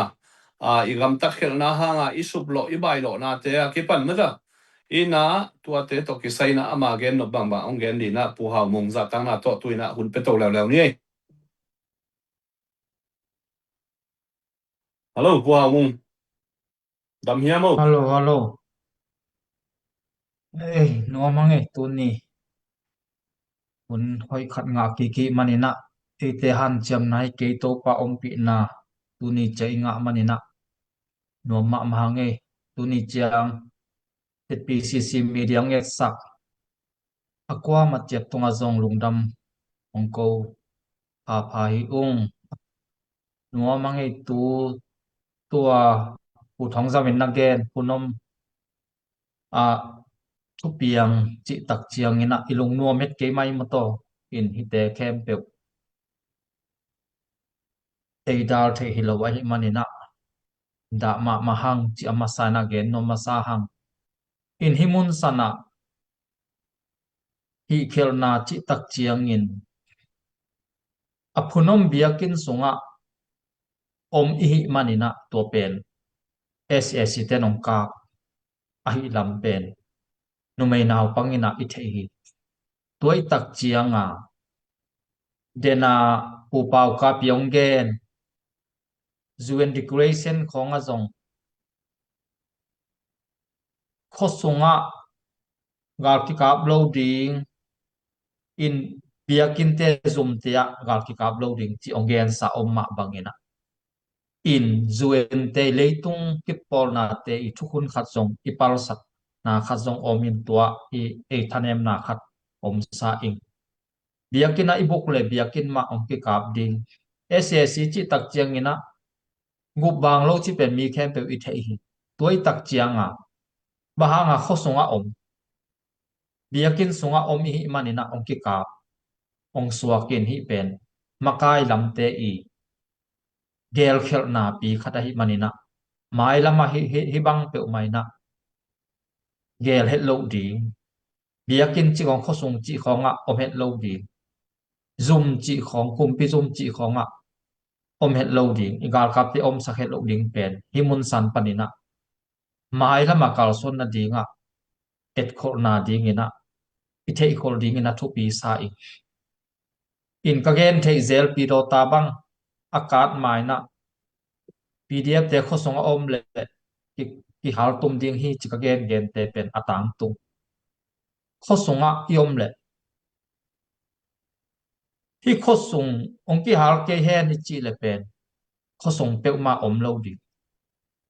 a i gamtat khelhna hanga i suplawh i bailawhnate a kipan metaw in ah tuate tawh kisai in ah ama gen nop bangbang hong gen dih in ah Pu Hau Mung zahtakna tawh tu-in ah hun pia to leuleu ni ei. Hello, Pu Hau Mung. Dam hiam o? Hello, hello. Ei, nuam hang ei tuni. Hun hoih khat ngah kik i hih manin ah eite hanciamna hi kei, Topa ompihna tuni ciang i ngah manin ah nuam mahmah hang ei. Tuni ciang Z P C C media hong etsak a kuamah ciat tungah zong lungdam hong ko phapha hi ung. Nuam hang ei tu, tua Pu Thong Zam in na gen phunom a thupiang cihtak ciangin ah i lungnuam het kei mai mataw in hihte khempeuh ei dal theih hi lo ahih manin ah dah mahmah hang cih a masa in ah gen nuam masa hang. In hih mun sanah hih khelhna cihtak ciangin a phunom biakinn sungah om i hih manin ah tua pen S A C te nong kak ahi lam pen numei naupang in ah i theih hi. Tua i tak cianga dena Pu Pau Kap i hong gen U N declaration khawngah zong khuasungah gal kikap lo ding, in biakinnte zumte ah gal kikap lo ding ci hong gensa om mah bangin ah, in U N te, leitung kipawlnate i thukhun khat zong, i palsatna khat zong om in, tua i ei thanemna khat omsa ing. Biakinn ah i buk le biakinn mah hong kikap ding. S A C cih tak ciangin ah, gup bang lo cih pen mi khempeuh i theih hi. Tua i tak cianga, bang hanga khuasungah om, biakinn sungah om i hih manin ah hong kikap, hong suak in, hih pen makai lamte i gelkhialhna pi khat ahih manin ah, mailam ah hih, hih, hih bang peuhmah in ah gel het loh ding. Biakinn cih khawng, khuasung cih khawngah om het lo ding. Zum cih khawng, kumpi zum cih khawngah om het lo ding, i galkapte omsak het loh ding pen hih mun san panin ah mailam ah kalsuan nadingah, etkholhna dingin ah, i theihkholh dingin ah thupi sa ing. In ka gen theih zel, Pi Dawta bang a kat ma-in ah, P D F te khuasungah om leh ki, kihaltum ding hi ci ka gengente pen a tangtung. Khuasungah i om leh, hih khuasung hong kihal kei hen i cih leh pen, khuasung peuhmah om lo ding.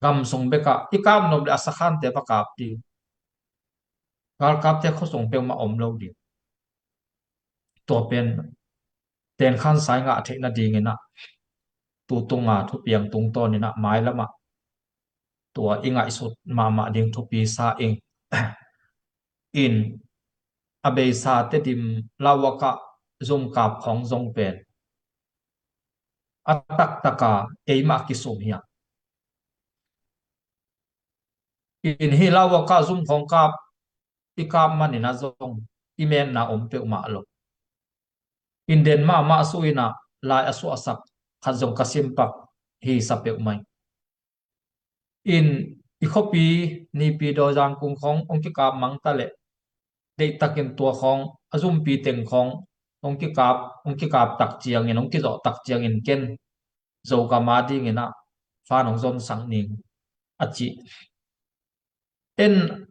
Gam sung bekah i kap nop leh a sakhante va kap ding. Galkapte khuasung peuhmah om lo ding. Tua pen tenkhansa i ngah theih nadingin ah, tu tunga thupiang tungtawnin ah mailam ah tua i ngaihsut mahmah ding thupi sa ing. In a beisa Tedim lauhuak ah zumkap khawng zong pen a taktaka eimah kisum hi a. In hih lauhuak ah zum khawng kap, i kap manin ah zong i metna om peuhmah lo. In den mahmah suh in ah, lai a suahsak khat zong ka simpak hi sa peuhmah ing. In i khuapi Nipi Dawizangkung khawng hong kikap mang ta leh, deihtakin tua khawng, a zumpi teng khawng hong kikap, hong kikap tak ciangin, hong kizawh tak ciangin ken Zogam a dingin ah fan hong zonsak ning a ci. En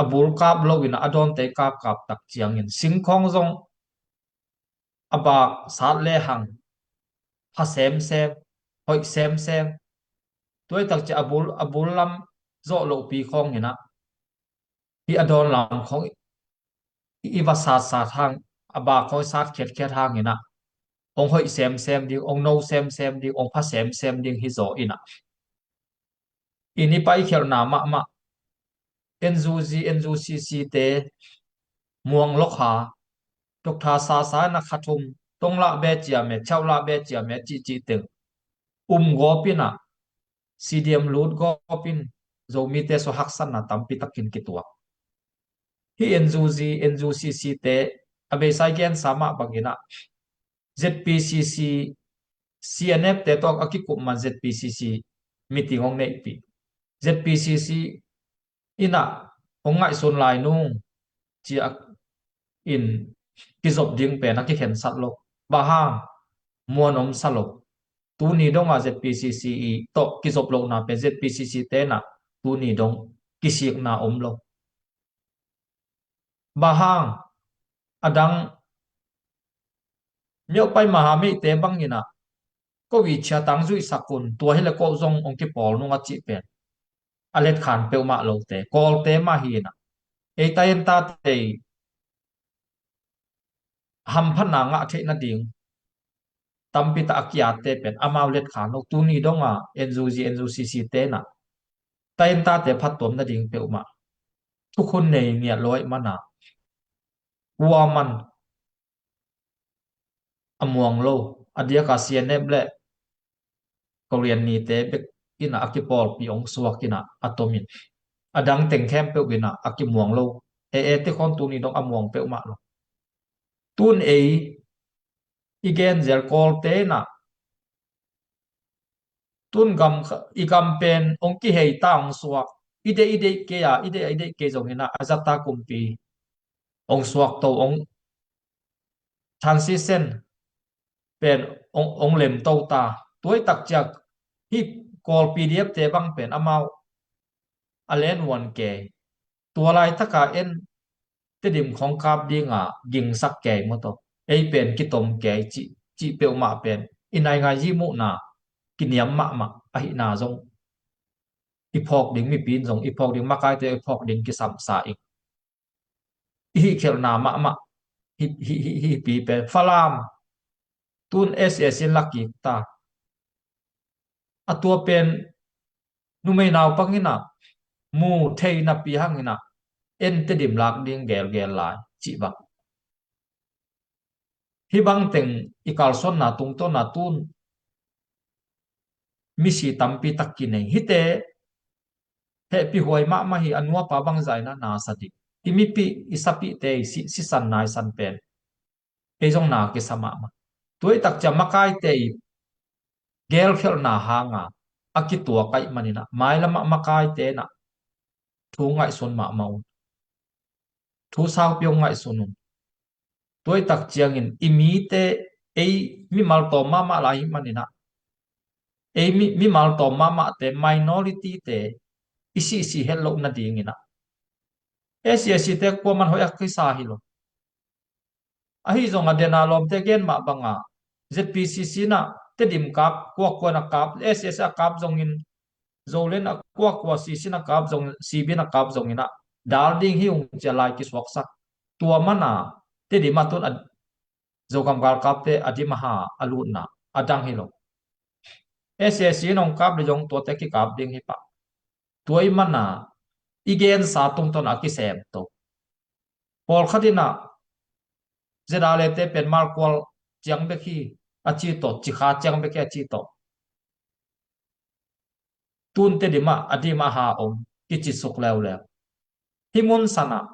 a bul kap loin ah a dawnte i kapkap tak ciangin singkhawng zong a bak sat lehang pha semsem, hoih semsem. Tua i tak ciang a bul, a bul lam zawh lohpi khawngin ah, hih a dawn lam khawng i, i va satsat hang, a bak khawng i sat khiatkhiat hangin ah, hong hoih semsem ding, hong no semsem ding, hong pha semsem ding hi zaw in ah. In i paikhialhna mahmah, N U G, N U C C te, Muang Lokha, Doctor Sasa in ah kha thum, tong lah be ciam e, chau lah be ciam e, cihcih teng um gawp in ah, C D M lut gawp in Zomite sung haksatna tampi takin kituak. Hih N U G, N U C C te, a beisa i gensa mah bangin ah, Z P C C, C N F te tawh a kikup man Z P C C meeting hong neihpih. Z P C C in ah hong ngaihsun lai nung ci-in kizop ding pen a kikhensat lo. Bang hang, muan omsa lo. Tuni dongah Z P C C i tawh kizop lohna pen Z P C C te in ah tuni dong kisikna om lo. Bang hang, a dang Myopai Mahamite bangin ah, ko i chia tang zuihsak un, tua hi leh ko zong hong kipawl nung a cih pen a letkhan peuhmah lote, Kawlte mah hi in ah, ei tayentate i hamphatna ngah theih nading tampi tak a ki-atte pen amau letkhan lo. Tuni dongah N U G, N U C C te in ah tayentate phattuam nading peuhmah thukhun nei ngiat lo ahih man a, kuaman a muang lo. A diakah C N F le Korean nite bek in ah a kipawlpi hong suak in ah a tom in, a dang teng khempeuh in ah a kimuang lo. E, e, te khawng tuni dong a muang peuhmah lo. Tun ei i gen zel Kawlte in ah, tun gam, i gam pen hong kihei ta, hong suak. I deih, i deih kei a, i deih, i deih kei zongin ah a zata kumpi hong suak to, hong transition pen hong, hong lem to ta. Tua i tak ciang hih Kawl P D F te bang pen amau a len uan kei. Tua laitaka en Tedim khawng kap dinga gingsak kei maw tawh, ei pen kitom kei cih, cih peuhmah pen i naingai zihmuhna kiniam mahmah ahihna zong i phawk ding, mipi in zong i phawk ding, makaite i phawk ding kisamsa ing. I hihkhelhna mahmah hi, hi, hi, hi pi pen Falam tun S A C in la kik ta. A tua pen numei naupang inah mu thei napi hang inah en Tedim lak ding gelgel lai cih bang. Hih bang teng i kalsuanna tungtawna tun misi tampi tak kinei. Hihte hehpihhuai mahmah hi, a nuapa bangzah inah na sa ding. I mipi i sapihte i si, sisan naisan pen ei zong na kisa mahmah. Tua i tak ciang makaite i gelkhelhna hanga a kituak ahih maninah mailamah makaite inah thu ngaihsun mahmah un. Thu saupi hong ngaihsun un. Tua i tak ciangin i mite ei mimal tawm mahmah lai ahih maninah ei mi, mimal tawm mahmahte, minority te i sihsih het loh nadinginah S A C te kuaman hoih a kisa hi lo. Ahi zongah dena lawmte gen mah banga Z P C C inah Tedim kap, kuakua in a kap, S A C a kap zongin, Zoland a kuakua C C in a kap zong, C B in a kap zonginah dal ding hi ung cia lai kisuaksak. Tua mana Tedim ah tun a Zogam galkapte a dim a ha a lutna a dang hi lo. S A C in hong kap le zong tuate kikap ding hi pah. Tua i mana i gensa tungtawn a kisem to. Pawlkhat inah Z R A te pen malkual ciang bek hi a ci tawh, cikha ciang bek hi a ci tawh. Tun Tedim ah a dim a ha om kici suk leuleu. Hih mun sanah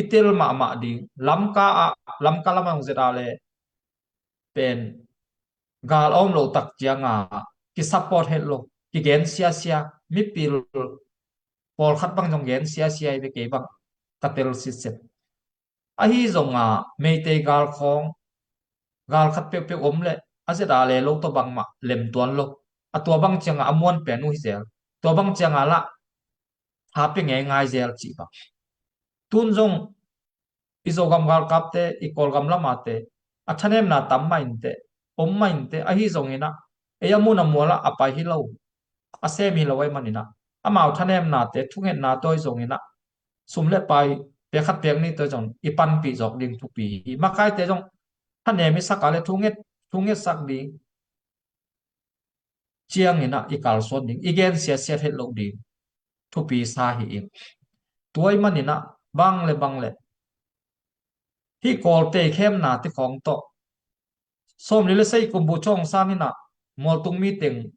i tel mahmah ding. Lamka ah, Lamka lamah hong Z R A pen gal a om loh tak cianga kisupport het lo, kigen siasia, mipil pawlkhat bang zong gen siasia hi ve, kei bang ka tel sitset. Ahi zonga Meitei gal khawng, gal khat peuhpeuh om leh a Z R A lo tawh bangmah lemtuan lo. A tua bang cianga a muan pen uh hi zel. Tua bang cianga lah tha pia ngeingai zel cih bang. Tun zong i Zogam galkapte, i Kawlgam lamate a thanemna tam mah inteh, om mah inteh, ahi zonginah ei a mun a mualah a pai hi lo, a sem hi lo ahih maninah amau thanemnate, thungetna tawi zonginah sum le pai pek khat pek nih tawi zong i panpih zawk ding thupi hi. Makaite zong thanem i sak a le thunget, thungetsak ding cianginah i kalsuan ding, i gen siatsiat het loh ding thupi sa hi ing. Tua ahih maninah bang le bang le hih Kawlte i khemna te khawng tawh sawmli le sagih kum buh chawng san inah mualtung miteng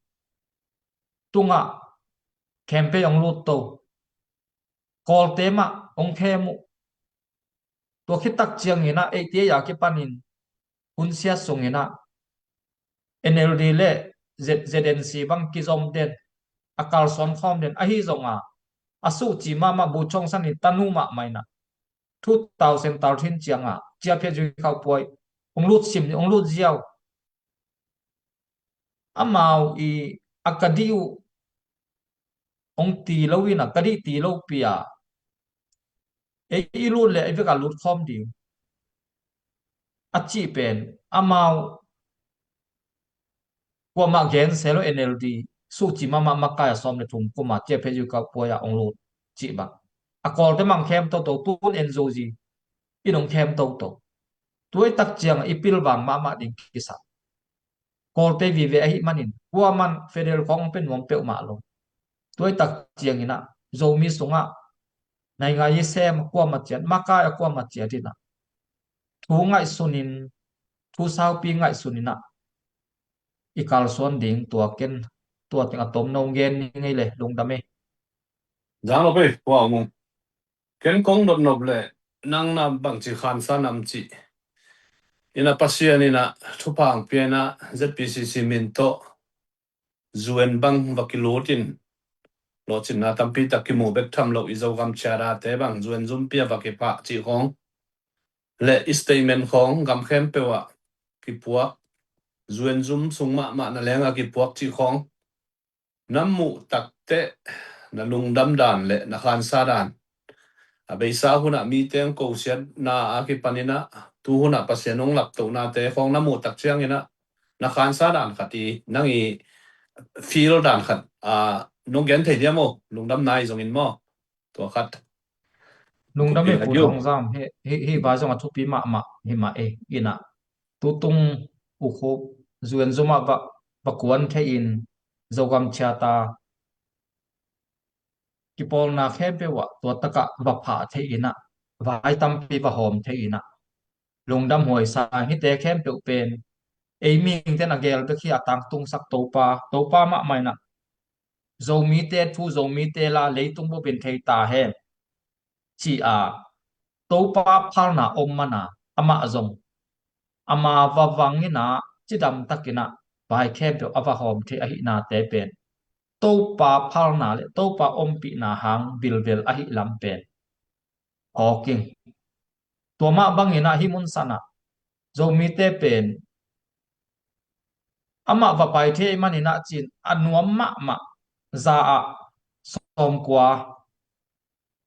tungah campaign hong lut to. Kawlte mah hong khem uh. Tua khit tak cianginah eighty eight a kipanin hun siat sunginah N L D le Z-, Z N C bang kizom den, a kalsuan khawm den, ahi zonga a suhci mahmah buh chawng sanin tanu mahmah inah two thousand thirteen cianga ciaphiat zui khauh puai hong lut sim, hong lut ziau. Amau i a ka dih uh hong ti lo inah ka dih ti lo pi a ei i lut le ei vek a lut khawm ding a cih pen amau kuamah gen se lo. N L D suhci mahmah makai a sawm le thum kuma ciaphiat zui khauh puai a hong lut cih bang. A Kawlte mah hong khem toto, tun N Z O Z in hong khem toto. Tua i tak cianga i pilvang mahmah ding kisa. Kawlte vive ahih manin kuaman federal khawng hong pia nuam peuhmah lo. Tua i tak cianginah Zomi sungah naingai i sem a kuamah ciat, makai a kuamah ciat inah thu ngaihsunin, thu saupi ngaihsuninah i kalsuan ding. Tua ken tua teng a tom no gen ni ngei le lungdam ei. Zang lo pe, wow, mung. Ken kong dot nop le nang na bangci khansa nam cih. Inah Pasian inah thupha hong pia inah Z P C C min tawh U N bang va kilut in lawhcinna tampi tak kimu bek tham lo i Zogam ciadate bang U N zum pia va kiphah cih khawng le i statement khawng gam khempeuh ah kipuak, U N zum sung mahmah na lengah kipuak cih khawng na muh takteh na lungdam dan le na khansa dan a beisa hunah mite hong kosiatna a kipaninah tu hunah Pasian hong laptohnate khawng na muh tak cianginah na khansa dan khat i nang i feel dan khat a nong gen thei diam aw, lungdam nai zongin maw? Tua khat. Lungdam e, Pu Thawng Zam. Hih, hih, hih vai zong a thupi mahmah hi mah e. Inah tutung ukhup zuenzum ah va, va kuan thei in Zogam ciat a kipawlna khempeuh ah tua takah va phah thei inah vai tampi va hawm thei inah lungdam huai sa. Hihte khempeuh pen ei mihingten a gel bek hi a tangtungsak Topa, Topa mahmah inah Zomite thu, Zomite la leitung bupin thei ta hen ci-a Topa phalna om mana amah zong ama va vang inah cidam takinah vai khempeuh a va hawm thei ahihnate pen Topa phalna le Topa ompihna hang vilvel ahi lam pen phawk ing. Tua mah banginah hih mun sanah Zomite pen amah va pai thei maninah cin a nuam mahmah za ah sawmkua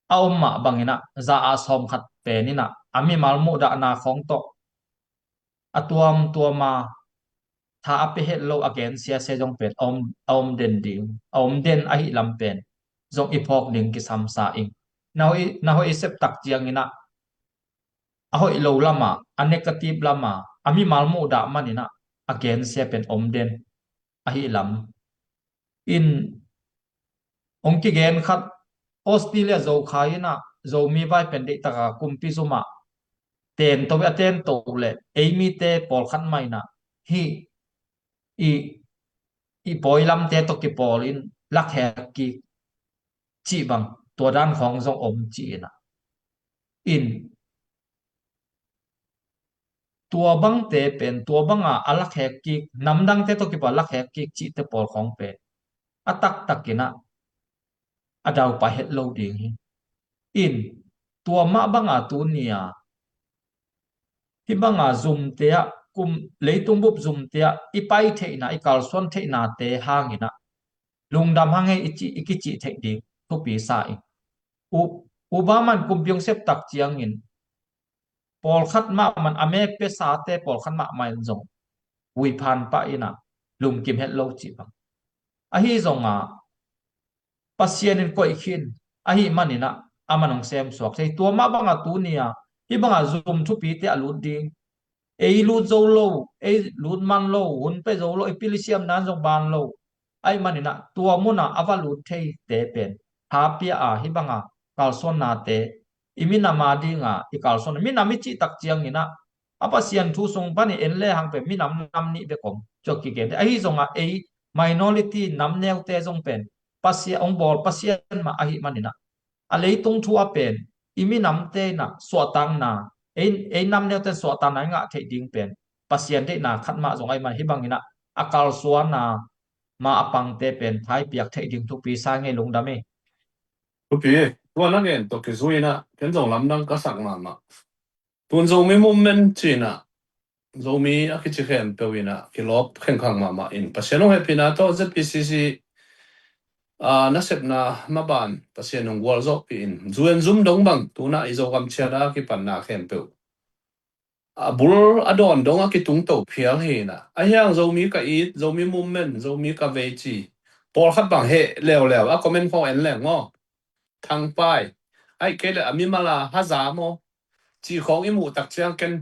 a om mah banginah za ah sawmkhat peninah a mimal muhdahna khawng tawh a tuamtuama tha a pia het lo a gensiasia zong pen a om, a om den ding, a om den ahi lam pen zong i phawk ding kisam sa ing. Na hoih, na hoih i sep tak cianginah a hoih lo lama, a negative lama a mimal muhdah maninah a gensia pen om den ahi lam. In hong kigen khat Australia Zokhai inah Zomi vai pen deihtaka kumpi zumah tento a tento le ei mite pawlkhat mah inah hih i, i pawi lamte tawh kipawl in lakhek kik cih bang tua dan khawng zong om cih inah in tua bangte pen tua banga a lakhek kik, namdangte tawh kipawl lakhek kik cihte pawl khawng pen a taktakinah a daupai het lo ding hi. In tua mah banga tunia hih banga zumte ah kum, leitung bup zumte ah i pai theihna, i kalsuan theihnate hanginah lungdam hang hei i cih, i kicih theih ding thupi sa ing. U, U Ba man kumpi hong sep tak ciangin pawlkhat mahmah in a mek pia sate pawlkhat mahmah in zong huiphan pah inah lungkim het lo cih bang. Ahi zonga Pasian in koih khin ahi maninah a man hong semsuak thei. Tua mah banga tunia hih banga zum thupite a lut ding, ei lut zo lo, ei lut man lo, hun pe zo lo, ei pilisiam nan zong ban lo ahi maninah tua munah a va lut theite pen tha pia a hih banga kalsuannate i minam a dinga i kalsuan, minam i cih tak cianginah a Pasian thu sung panin en le hang pen minam nam nih bek om. Cua kigen ahi zongah ei minority nam neute zong pen Pasian hong bawl Pasian mah ahi maninah a leitung thu a pen i minamte inah suahtakna, ei, ei nam neute suahtakna i ngah theih ding pen Pasian deihna khat mah zong ahi man hih banginah a kalsuana ma a pangte pen thaipiak theih ding thupi sa ngei lungdam hi. Thupi hi. Tua na gen tawh kizui inah ken zong lamdang ka sak mahmah. Tun Zomi movement cinah Zomi a kici khempeuh inah kilawp khengkhang mahmah in Pasian hong hehpihna tawh Z P C C a nasepna maban Pasian hong gualzawhpih in zuenzum dong bang tunah i Zogam ciat a kipanna khempeuh a bul a dawn dong a kitungto phial hi inah ahi hang Zomi ka it, Zomi movement, Zomi ka vei ci pawlkhat bang heh leuleu a comment khawng en leng maw? Thangpai, ahih kei leh a mimal a haza maw? Cih khawng i muh tak ciang ken,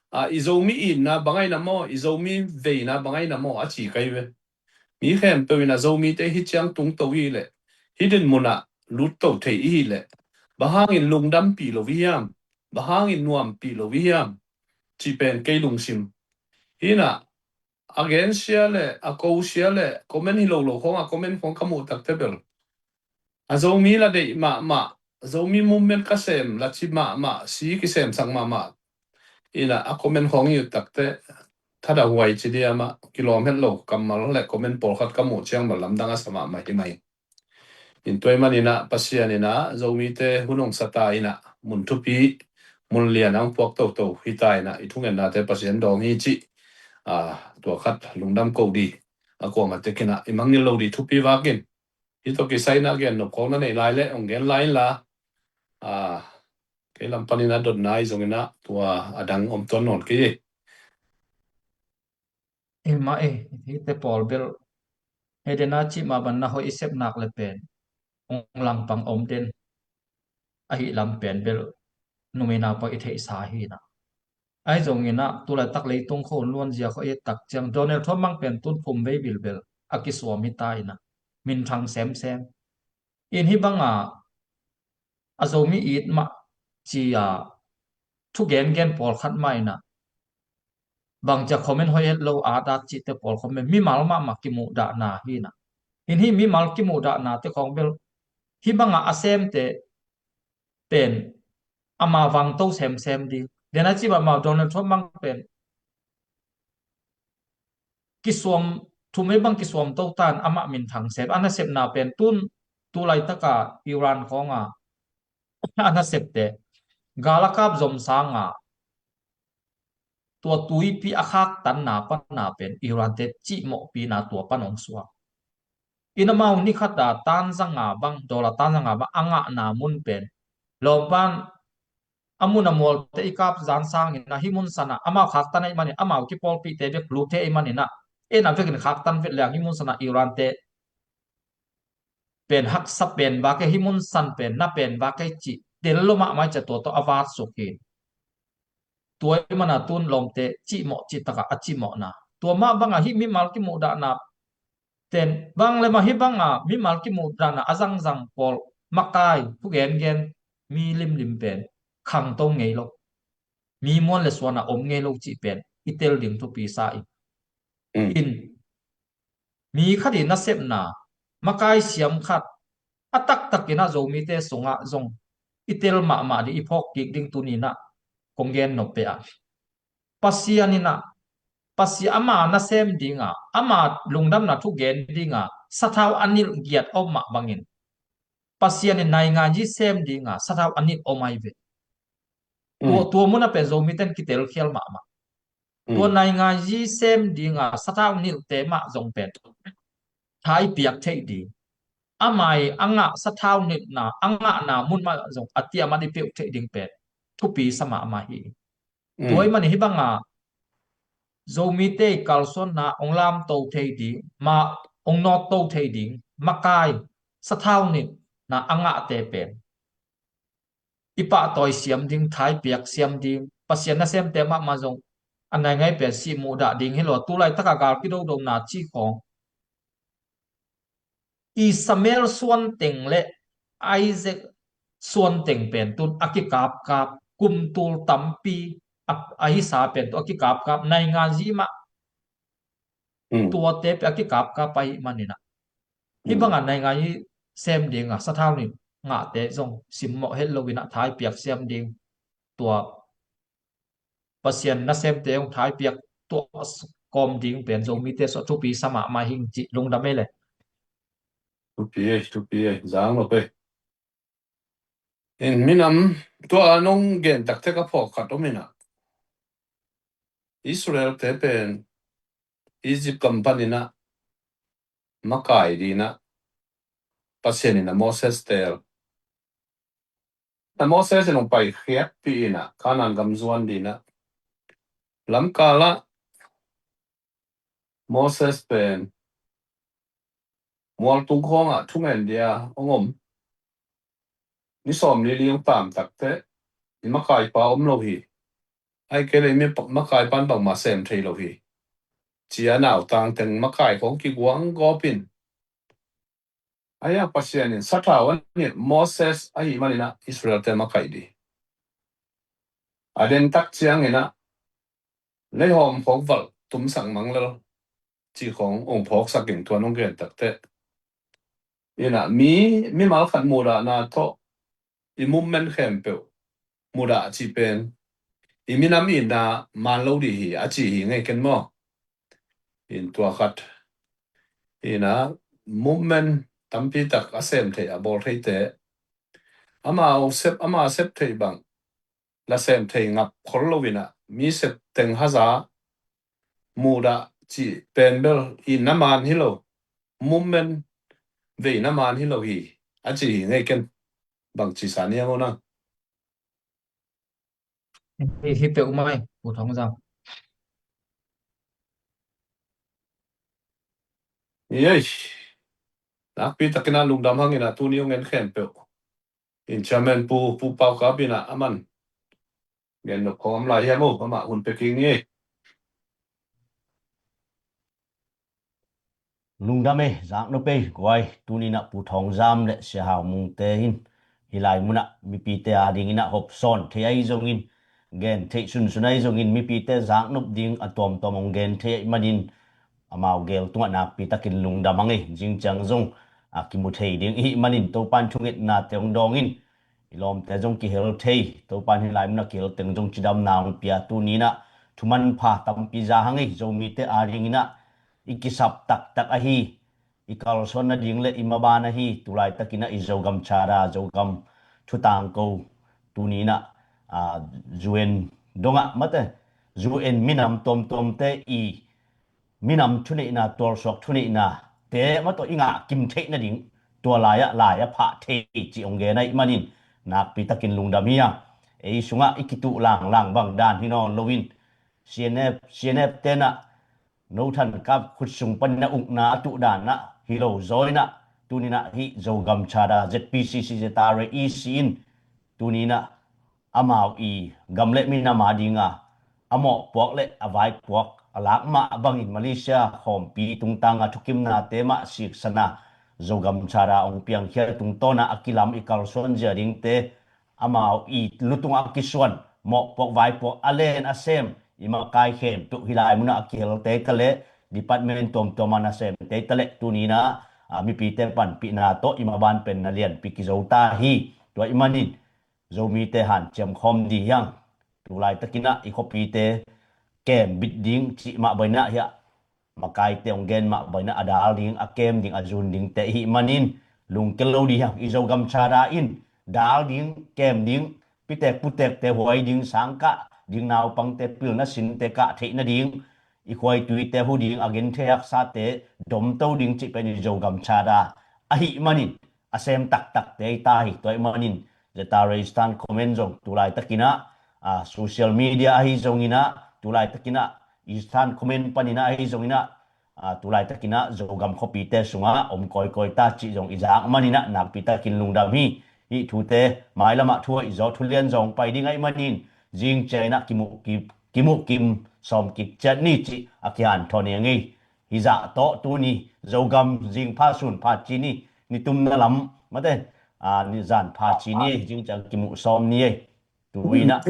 a, i Zomi itna bang ahi na maw, i Zomi veina bang ahi na maw a ci ka hi ve. Mi khempeuh in a Zomite hih ciang tungto i hih leh, hih dinmun ah lutto thei i hih leh, bang hangin lungdampih lo i hiam? Bang hangin nuampih lo i hiam? Cih pen kei lungsim hi inah, a gensia le a kosia le comment hi lo lo khawng a comment khawng ka muh takte bel a Zomi la deih mahmah, Zomi movement ka sem la ci mahmah, si kisemsak mahmah inah a comment khawng i ut takte thada huai ci diam ah kilawm het lo kammal le comment pawlkhat ka muh ciang bel lamdang a sa mahmah hi mai. In tua ahih maninah Pasian inah Zomite hun hong sa ta inah mun thupi, mun lian a hong puak toto hi ta inah i thungennate Pasian dawng hi cih, a, tua khat lungdam ko di, a kuamah tek inah i mangngilh lo di thupi vakin. Hih tawh kisai inah gen nop khawng na neih lai leh hong gen lai inla, a, Kei lam panin a dotna ahi zongin ah tua a dang om tuan nawn kei e. Hi mah e, hihte pawl bel. Hei dena cih mah bang na hoih i sep nak le pen hong langpang om den. Ahi lam pen bel numei naupang i theihsa hi na. Ahi zongin ah tulaitak leitung khawng luanzia khawng i et tak ciang Donald Trump bang pen tun phum vei bilbel a kisuam hi ta in ah minthang semsem. In hih banga a Zomi it mah ci-a thu gengen pawlkhat mah in ah bangcia comment hoih het lo a dat cihte pawl comment mimal mahmah kimuhdahna hi na. In hih mimal kimuhdahnate khawng bel hih banga a semte pen ama vangto semsem ding. Dena cih mah amau Donald Trump bang pen kisuam, thumei bang kisuam to tan amah minthang sem. A nasepna pen tun tulaitaka Iran khawnga a nasepte gal a kap zom sanga tua tuipi a khaktanna pana pen Iran te cihmawhpina tua pan hong suak. In amau ni khata tan zanga bang, dollar tan zanga bang a ngahna mun pen lawmpan a mun a mualte i kap zan sangin a hih mun sana amau khaktan ahih manin amau kipawlpihte bek lute ahih manin ah en a vekin khaktan vet leng hih mun sana Iran te pen haksa pen vak e, hih mun san pen na pen vak e cih tel lo mahmah ciah tua tawh a vatsuk hi. Tua ahih mana tun lawmte cihmawh cih takah a cihmawhna tua mah banga hih mimal kimuhdahna ten bang le mah hih banga mimal kimuhdahna a zangzang pawl makai thu gengen mi limlim pen khangto ngei lo, mi muan le suana om ngei lo cih pen i tel ding thupi sa in. Mm. In mi khat i nasepna makai siam khat a taktakin ah Zomite sungah zong i tel mahmah ding, i phawk kik ding tuninah kong gen nop peh ah Pasian inah Pasian ama nasem dinga ama lungdamna thu gen dinga sathau a nilh giat om mah bangin Pasian in nainganzi sem dinga sathau a nilh om ahi ve. Tua, tua munah pen Zomite in kitelkhial mahmah. Tua nainganzi sem dinga sathau nilhte mah zong pen tha i piak theih ding. Amai a ngah sathau nilhna a ngahna mun mah zong a tiamat i peuh theih ding pen thupi sa mahmah hi. Tua ahih manin hih banga Zomite i kalsuanna hong lamto thei ding, ma hong nawtto thei ding makai sathau nilhna a ngahte pen i pahtawi siam ding, tha i piak siam ding, Pasian nasemte mahmah zong a naingai pen sih muhdah ding hi lo. Tulaitaka gal kidodona ci khawng Ishmael suanteng le Isaac suanteng pen tun a kikapkap, kum tul tampi a, a hisa pen tun a kikapkap, nainganzi mah tuate pen a kikapkap ahih maninah hih banga nainganzi sem dinga sathau nilh ngahte zong simmawh het loinah tha i piak siam ding, tua Pasian nasemte hong tha i piak tuah kawm ding pen Zomite sua thupi sa mahmah hing cih lungdam ei le. Thupi ei, thupi ei, zang lo pe. In minam tua nong gen takte ka phawk khat om inah Israel te pen Egypt gam paninah makai dinah Pasian inah Moses tel. Na Moses in hong paikhiatpih inah Kanaan gam zuan dinah lamkalah Moses pen mualtung khawngah thungen dia hong om. Ni sawm li li hong tam takte i makaipa om lo hi. Ai kei le i makaipan bangmah sem thei lo hi. Cia nautang teng makai khawng kiguang gawpin Ahi a Pasian in sathau a nilh Moses ahih maninah Israel te makaih ding. A den tak cianginah leihawm khawng valh tumsak mang lel cih khawng hong phawksak in tua nong gen takte. Inah mi, mimal khat muhdahna tawh i movement khempeuh mudah cih pen i minam itna man lo dih hi a ci hi ngei ken maw? In tua khat inah movement tampi tak a sem theih a bawl theite amau sep, ama sep theih bang la sem thei ngap khol lo inah mi sep teng haza mudah cih pen bel itna man hi lo, movement veina man hi lo hi a ci hi ngei ken. Bang ci sa niam aw nang? Hi, hi peuh mai, Pu Thawng Zam. Yes. Nakpi takin a lungdam hangin a tuni hong en khempeuh in Chairman Pu, Pu Pau Kap in a aman gen nop khawm lai hiam o, amah hun pia kik ni. Lungdam ei, zak nop ei, guai, tuni in a Pu Thawng Zam le Sia Hau Mung te in hih lai mun a mipite a dingin a hopsawn thei ahi zongin, gen theih sunsun ahi zongin, mipite zak nop ding a tuamtuam hong gen thei ahih manin amau gel tungah nakpi takin lungdam hang ei. Zing ciang zong a kimu thei ding ihih manin Topa'n thungetnate hong dawng in, i lawmte zong kihel thei, Topa'n hih lai mun a kihel teng zong cidamna hong pia, tuni in a thumanpha tampi za hang ei. Zomite a dingin a i kisap taktak ahi, i kalsuan nading le i maban ahi, tu laitakin a i Zogam Charter, Zogam thu tangko, tuni in a, a, U N dongah mate, U N minam tuamtuamte i minam thuneihna, tualsuak thuneihna te mah tawh i ngah kim theih nading, tua lai-ah lai a phah thei cih hong gen ahih manin nakpi takin lungdam hi a. Ei sungah i kituh langlang bang dan hi nawn loin, C N F, C N F te in a no than kap khut sung panin a ukna a tuh dan ah hi lo zaw in a, tuni in a hih Zogam Charter, Z P C C, Zeta Re E C in tuni in a amau i gam le minam a dinga a mawhpuak le a vaipuak a lak mah bangin Malaysia khawmpi tungtanga thukimnate mah siksan a, Zogam Charter hong piangkhia tungtawn a a kilam i kalsuan zia dingte, amau i lu tungah a kisuan mawhpuak vaipuak a len a sem i makai khempeuh hih lai mun a a kihel te ta leh, department tuamtuam a nasem te ta leh, tuni in a, a, mipite panpihna tawh i maban pen na lianpi kizo ta hi. Tua ahih manin Zomite hanciam khawm dih hi hang. Tu laitakin a i khuapite kembit ding cih mah bangin a, hiah makaite hong gen mah bangin a, a dal ding, a kem ding, a zun dingte ihih manin lungkia lo dih hi hang. I Zogam Charter in dal ding, kem ding, pitek putekte huai ding, sangkah ding, naupangte pilna sinte kah theih nading, i khuaituite hu ding, a genthei haksate domto ding cih pen i Zogam Charter ahih manin a sem taktakte hi ta hi. Tua ahih manin Zeta Re Eastern Command zong tu laitakin a, a, social media ahi zongin a, tu laitakin a Eastern Command panin a ahi zongin a, a, tu laitakin a Zogam khuapite sungah om kawikawi ta cih zong i zak manin a nakpi takin lungdam hi. Hih thute mailamah thu hoih zaw, thu lian zaw hong pai ding ahih manin zing ciangin a kimuh ki, kimuh kim sawm kik ciat ni cih a kihanthawn hi ing ei. Hih zah tawh tuni Zogam zing pha sun pha ci ni, nitumna lam mate, a, ni zan pha ci ni ei, zing ciang kimuh sawm ni ei. Tu in a,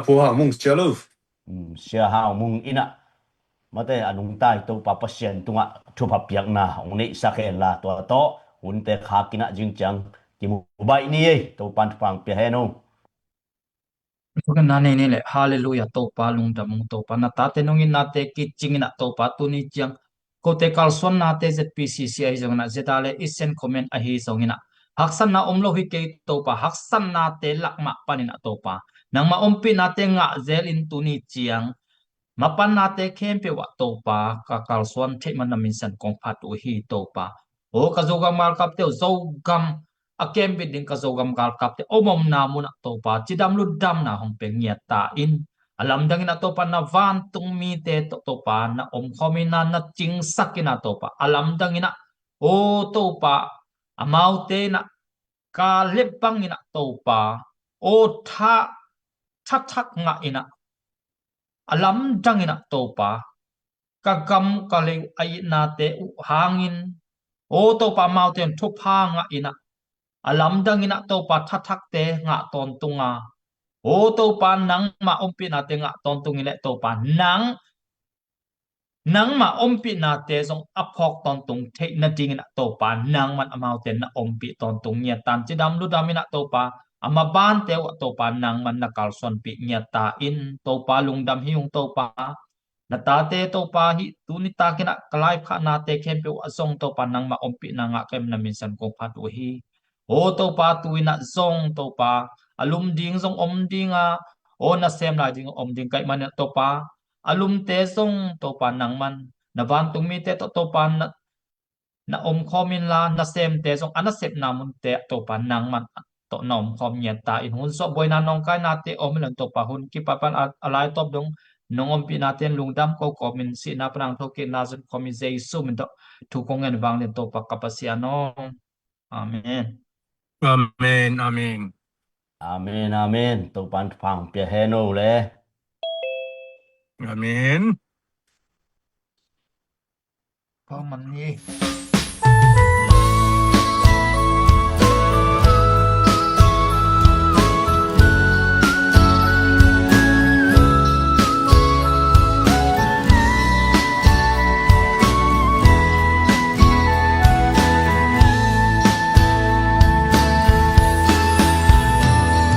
Pu Hau Mung cia lo. Um, Sia Hau Mung in a mate, a nungta i Topa Pasian tungah thupha piakna hong neihsak hen la, tua tawh hunte khak in a zing ciang kimu baih ni ei. Topa'n thupha hong pia hen o. Thungetna nei ni leh. Halleluiah, Topa lungdam ung Topa. Na tate nong itnate kicing in a Topa, tuni ciang kote kalsuannate Z P C C ahi zongin a, Zeta le Eastern Command ahi zongin a, haksatna om lo hi kei Topa, haksatnate lak mah panin a Topa, nangmah ompihnate ngah zelin tuni ciang mapannate khempeuh ah Topa, ka kalsuan theih man na minsan kong phat uh hi Topa. Aw ka Zogam galkapte uh, Zogam a kembit ding ka Zogam galkapte omomna munah Topa, cidam lutdamna hong pia ngiat ta in. A lamdangin a Topa, na vantung mite tawh Topa na omkhawm in a, na cingsak in a Topa, a lamdangin a, aw Topa, amaute in a ka lep bangin a Topa, aw tha, thathak ngah in a, a lamdangin a Topa, ka gam ka lei uh a itnate uh hangin, aw Topa, amaute in thupha ngah in a, a lamdangin a Topa, thathakte ngah tawntung a, aw Topa, nangmah ompihnate ngah tawntung in leh Topa, nang, nangmah ompihnate zong a phawk tawntung theih nadingin a Topa, nangman amaute na ompih tawntung ngiat ta in. Cidam lutdam in a Topa, a mabante uh a Topa, nangman na kalsuanpih ngiat ta in. Topa lungdam hi ung Topa. Na tate Topa, hih tuni takin a ka laiphahnate khempeuh ah zong Topa, nangmah ompihna ngah ka hih man na minsan kong phat uh hi. Aw Topa, tu in a zong Topa, a lum ding zong om ding a, aw nasem lai ding om ding ka hih manin a Topa, a lumte zong Topa, nangman na vantung mite tawh Topa, na na omkhawm inla, nasemte zong a nasepna munte ah Topa, nangman tawh na omkhawm ngiat ta in, hun zawh buaina nawngkainate om hi lo in Topa, hun kipatpan a, a lai tawp dong nong ompihnate'n lungdam ko kawmin, sihna pan a hong thokikna zon kawmin Jesu min tawh thu kong ngen vang leng Topa ka Pasian aw. Amen. Amen, amen. Amen, amen. Topa'n thupha hong pia hen aw le. Amen. Pau man ni.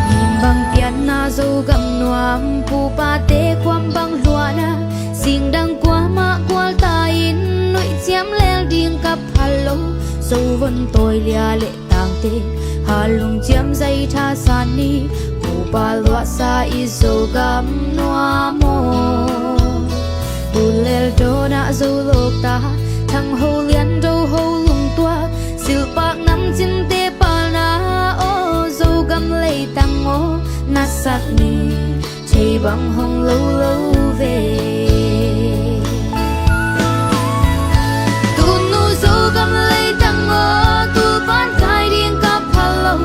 Mihing bang pianna Zogam nuam, pupate kuam bang luahna, singdang kuamah gualta in, nuih ciam lel ding ka phal lo, Zo von tawi lia le tangte, halung ciam zaitha san ni, pupa luahsa i Zogam nuam aw. Tulel dawnah Zo lawkta, thang ho lian do ho lungtuak, silpak namcinte palna aw, Zogam leitang aw, na sak ni. Thei bang hong lo lo ve. Tunu Zogam leitang aw, tulpan kai ding ka phal lo,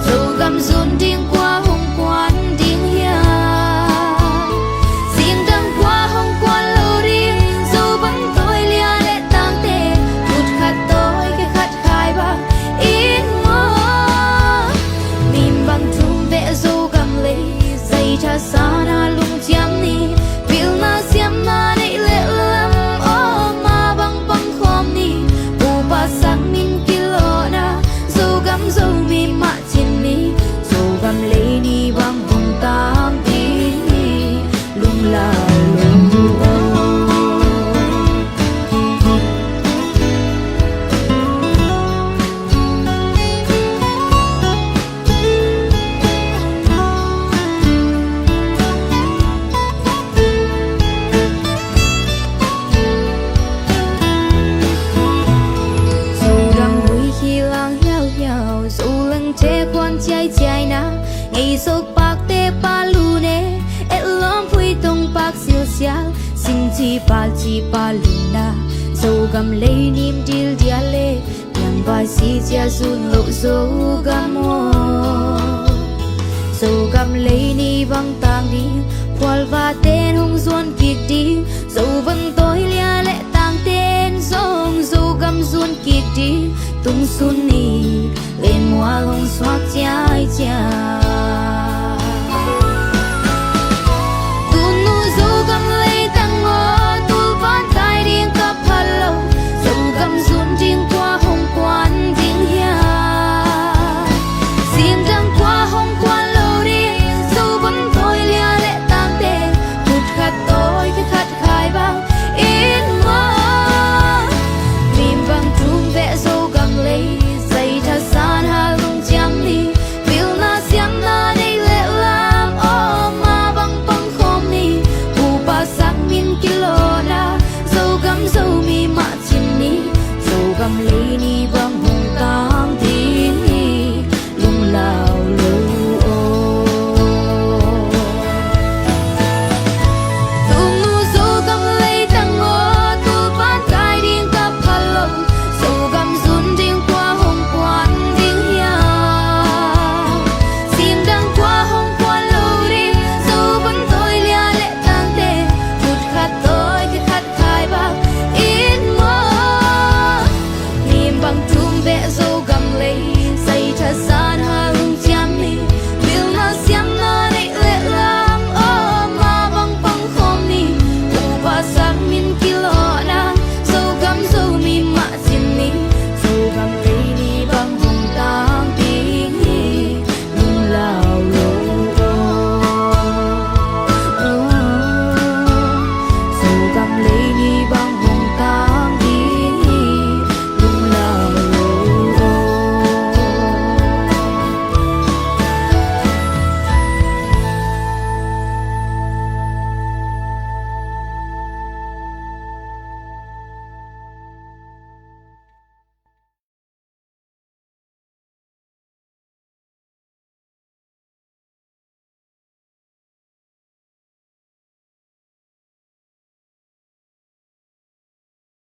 Zogam zun ding kua hong kuan ding hiam? Singdang kua hong kuan lo ding, Zo bang tawi lia le tangte, kut khat tawi khe khat khai bang in maw? Mihing bang thum beh Zogam lei, zaitha sana lungciam ni, pilna siamna neih le lam aw, ma bang pang khawm ni, pupa sang min kilawhna, Zogam Zomi mah cin ni, Zogam lei ni bang hong tam ding ni, lunglau lo aw. Zogam gui khi lang hiauhiau, Zolangte khuan ciaiciaina, ngei sawk pakte pa lune, etlawm phui tong pak silsial, singci palci pa luna, Zogam lei nim dildial le, piangvai si cia zun loh Zogam aw. Zogam lei ni bang tang ding, khualvate'n hong zuan kik ding, Zo bang tawi lia le tangte'n zong Zogam zuan kik ding, tungsun ni.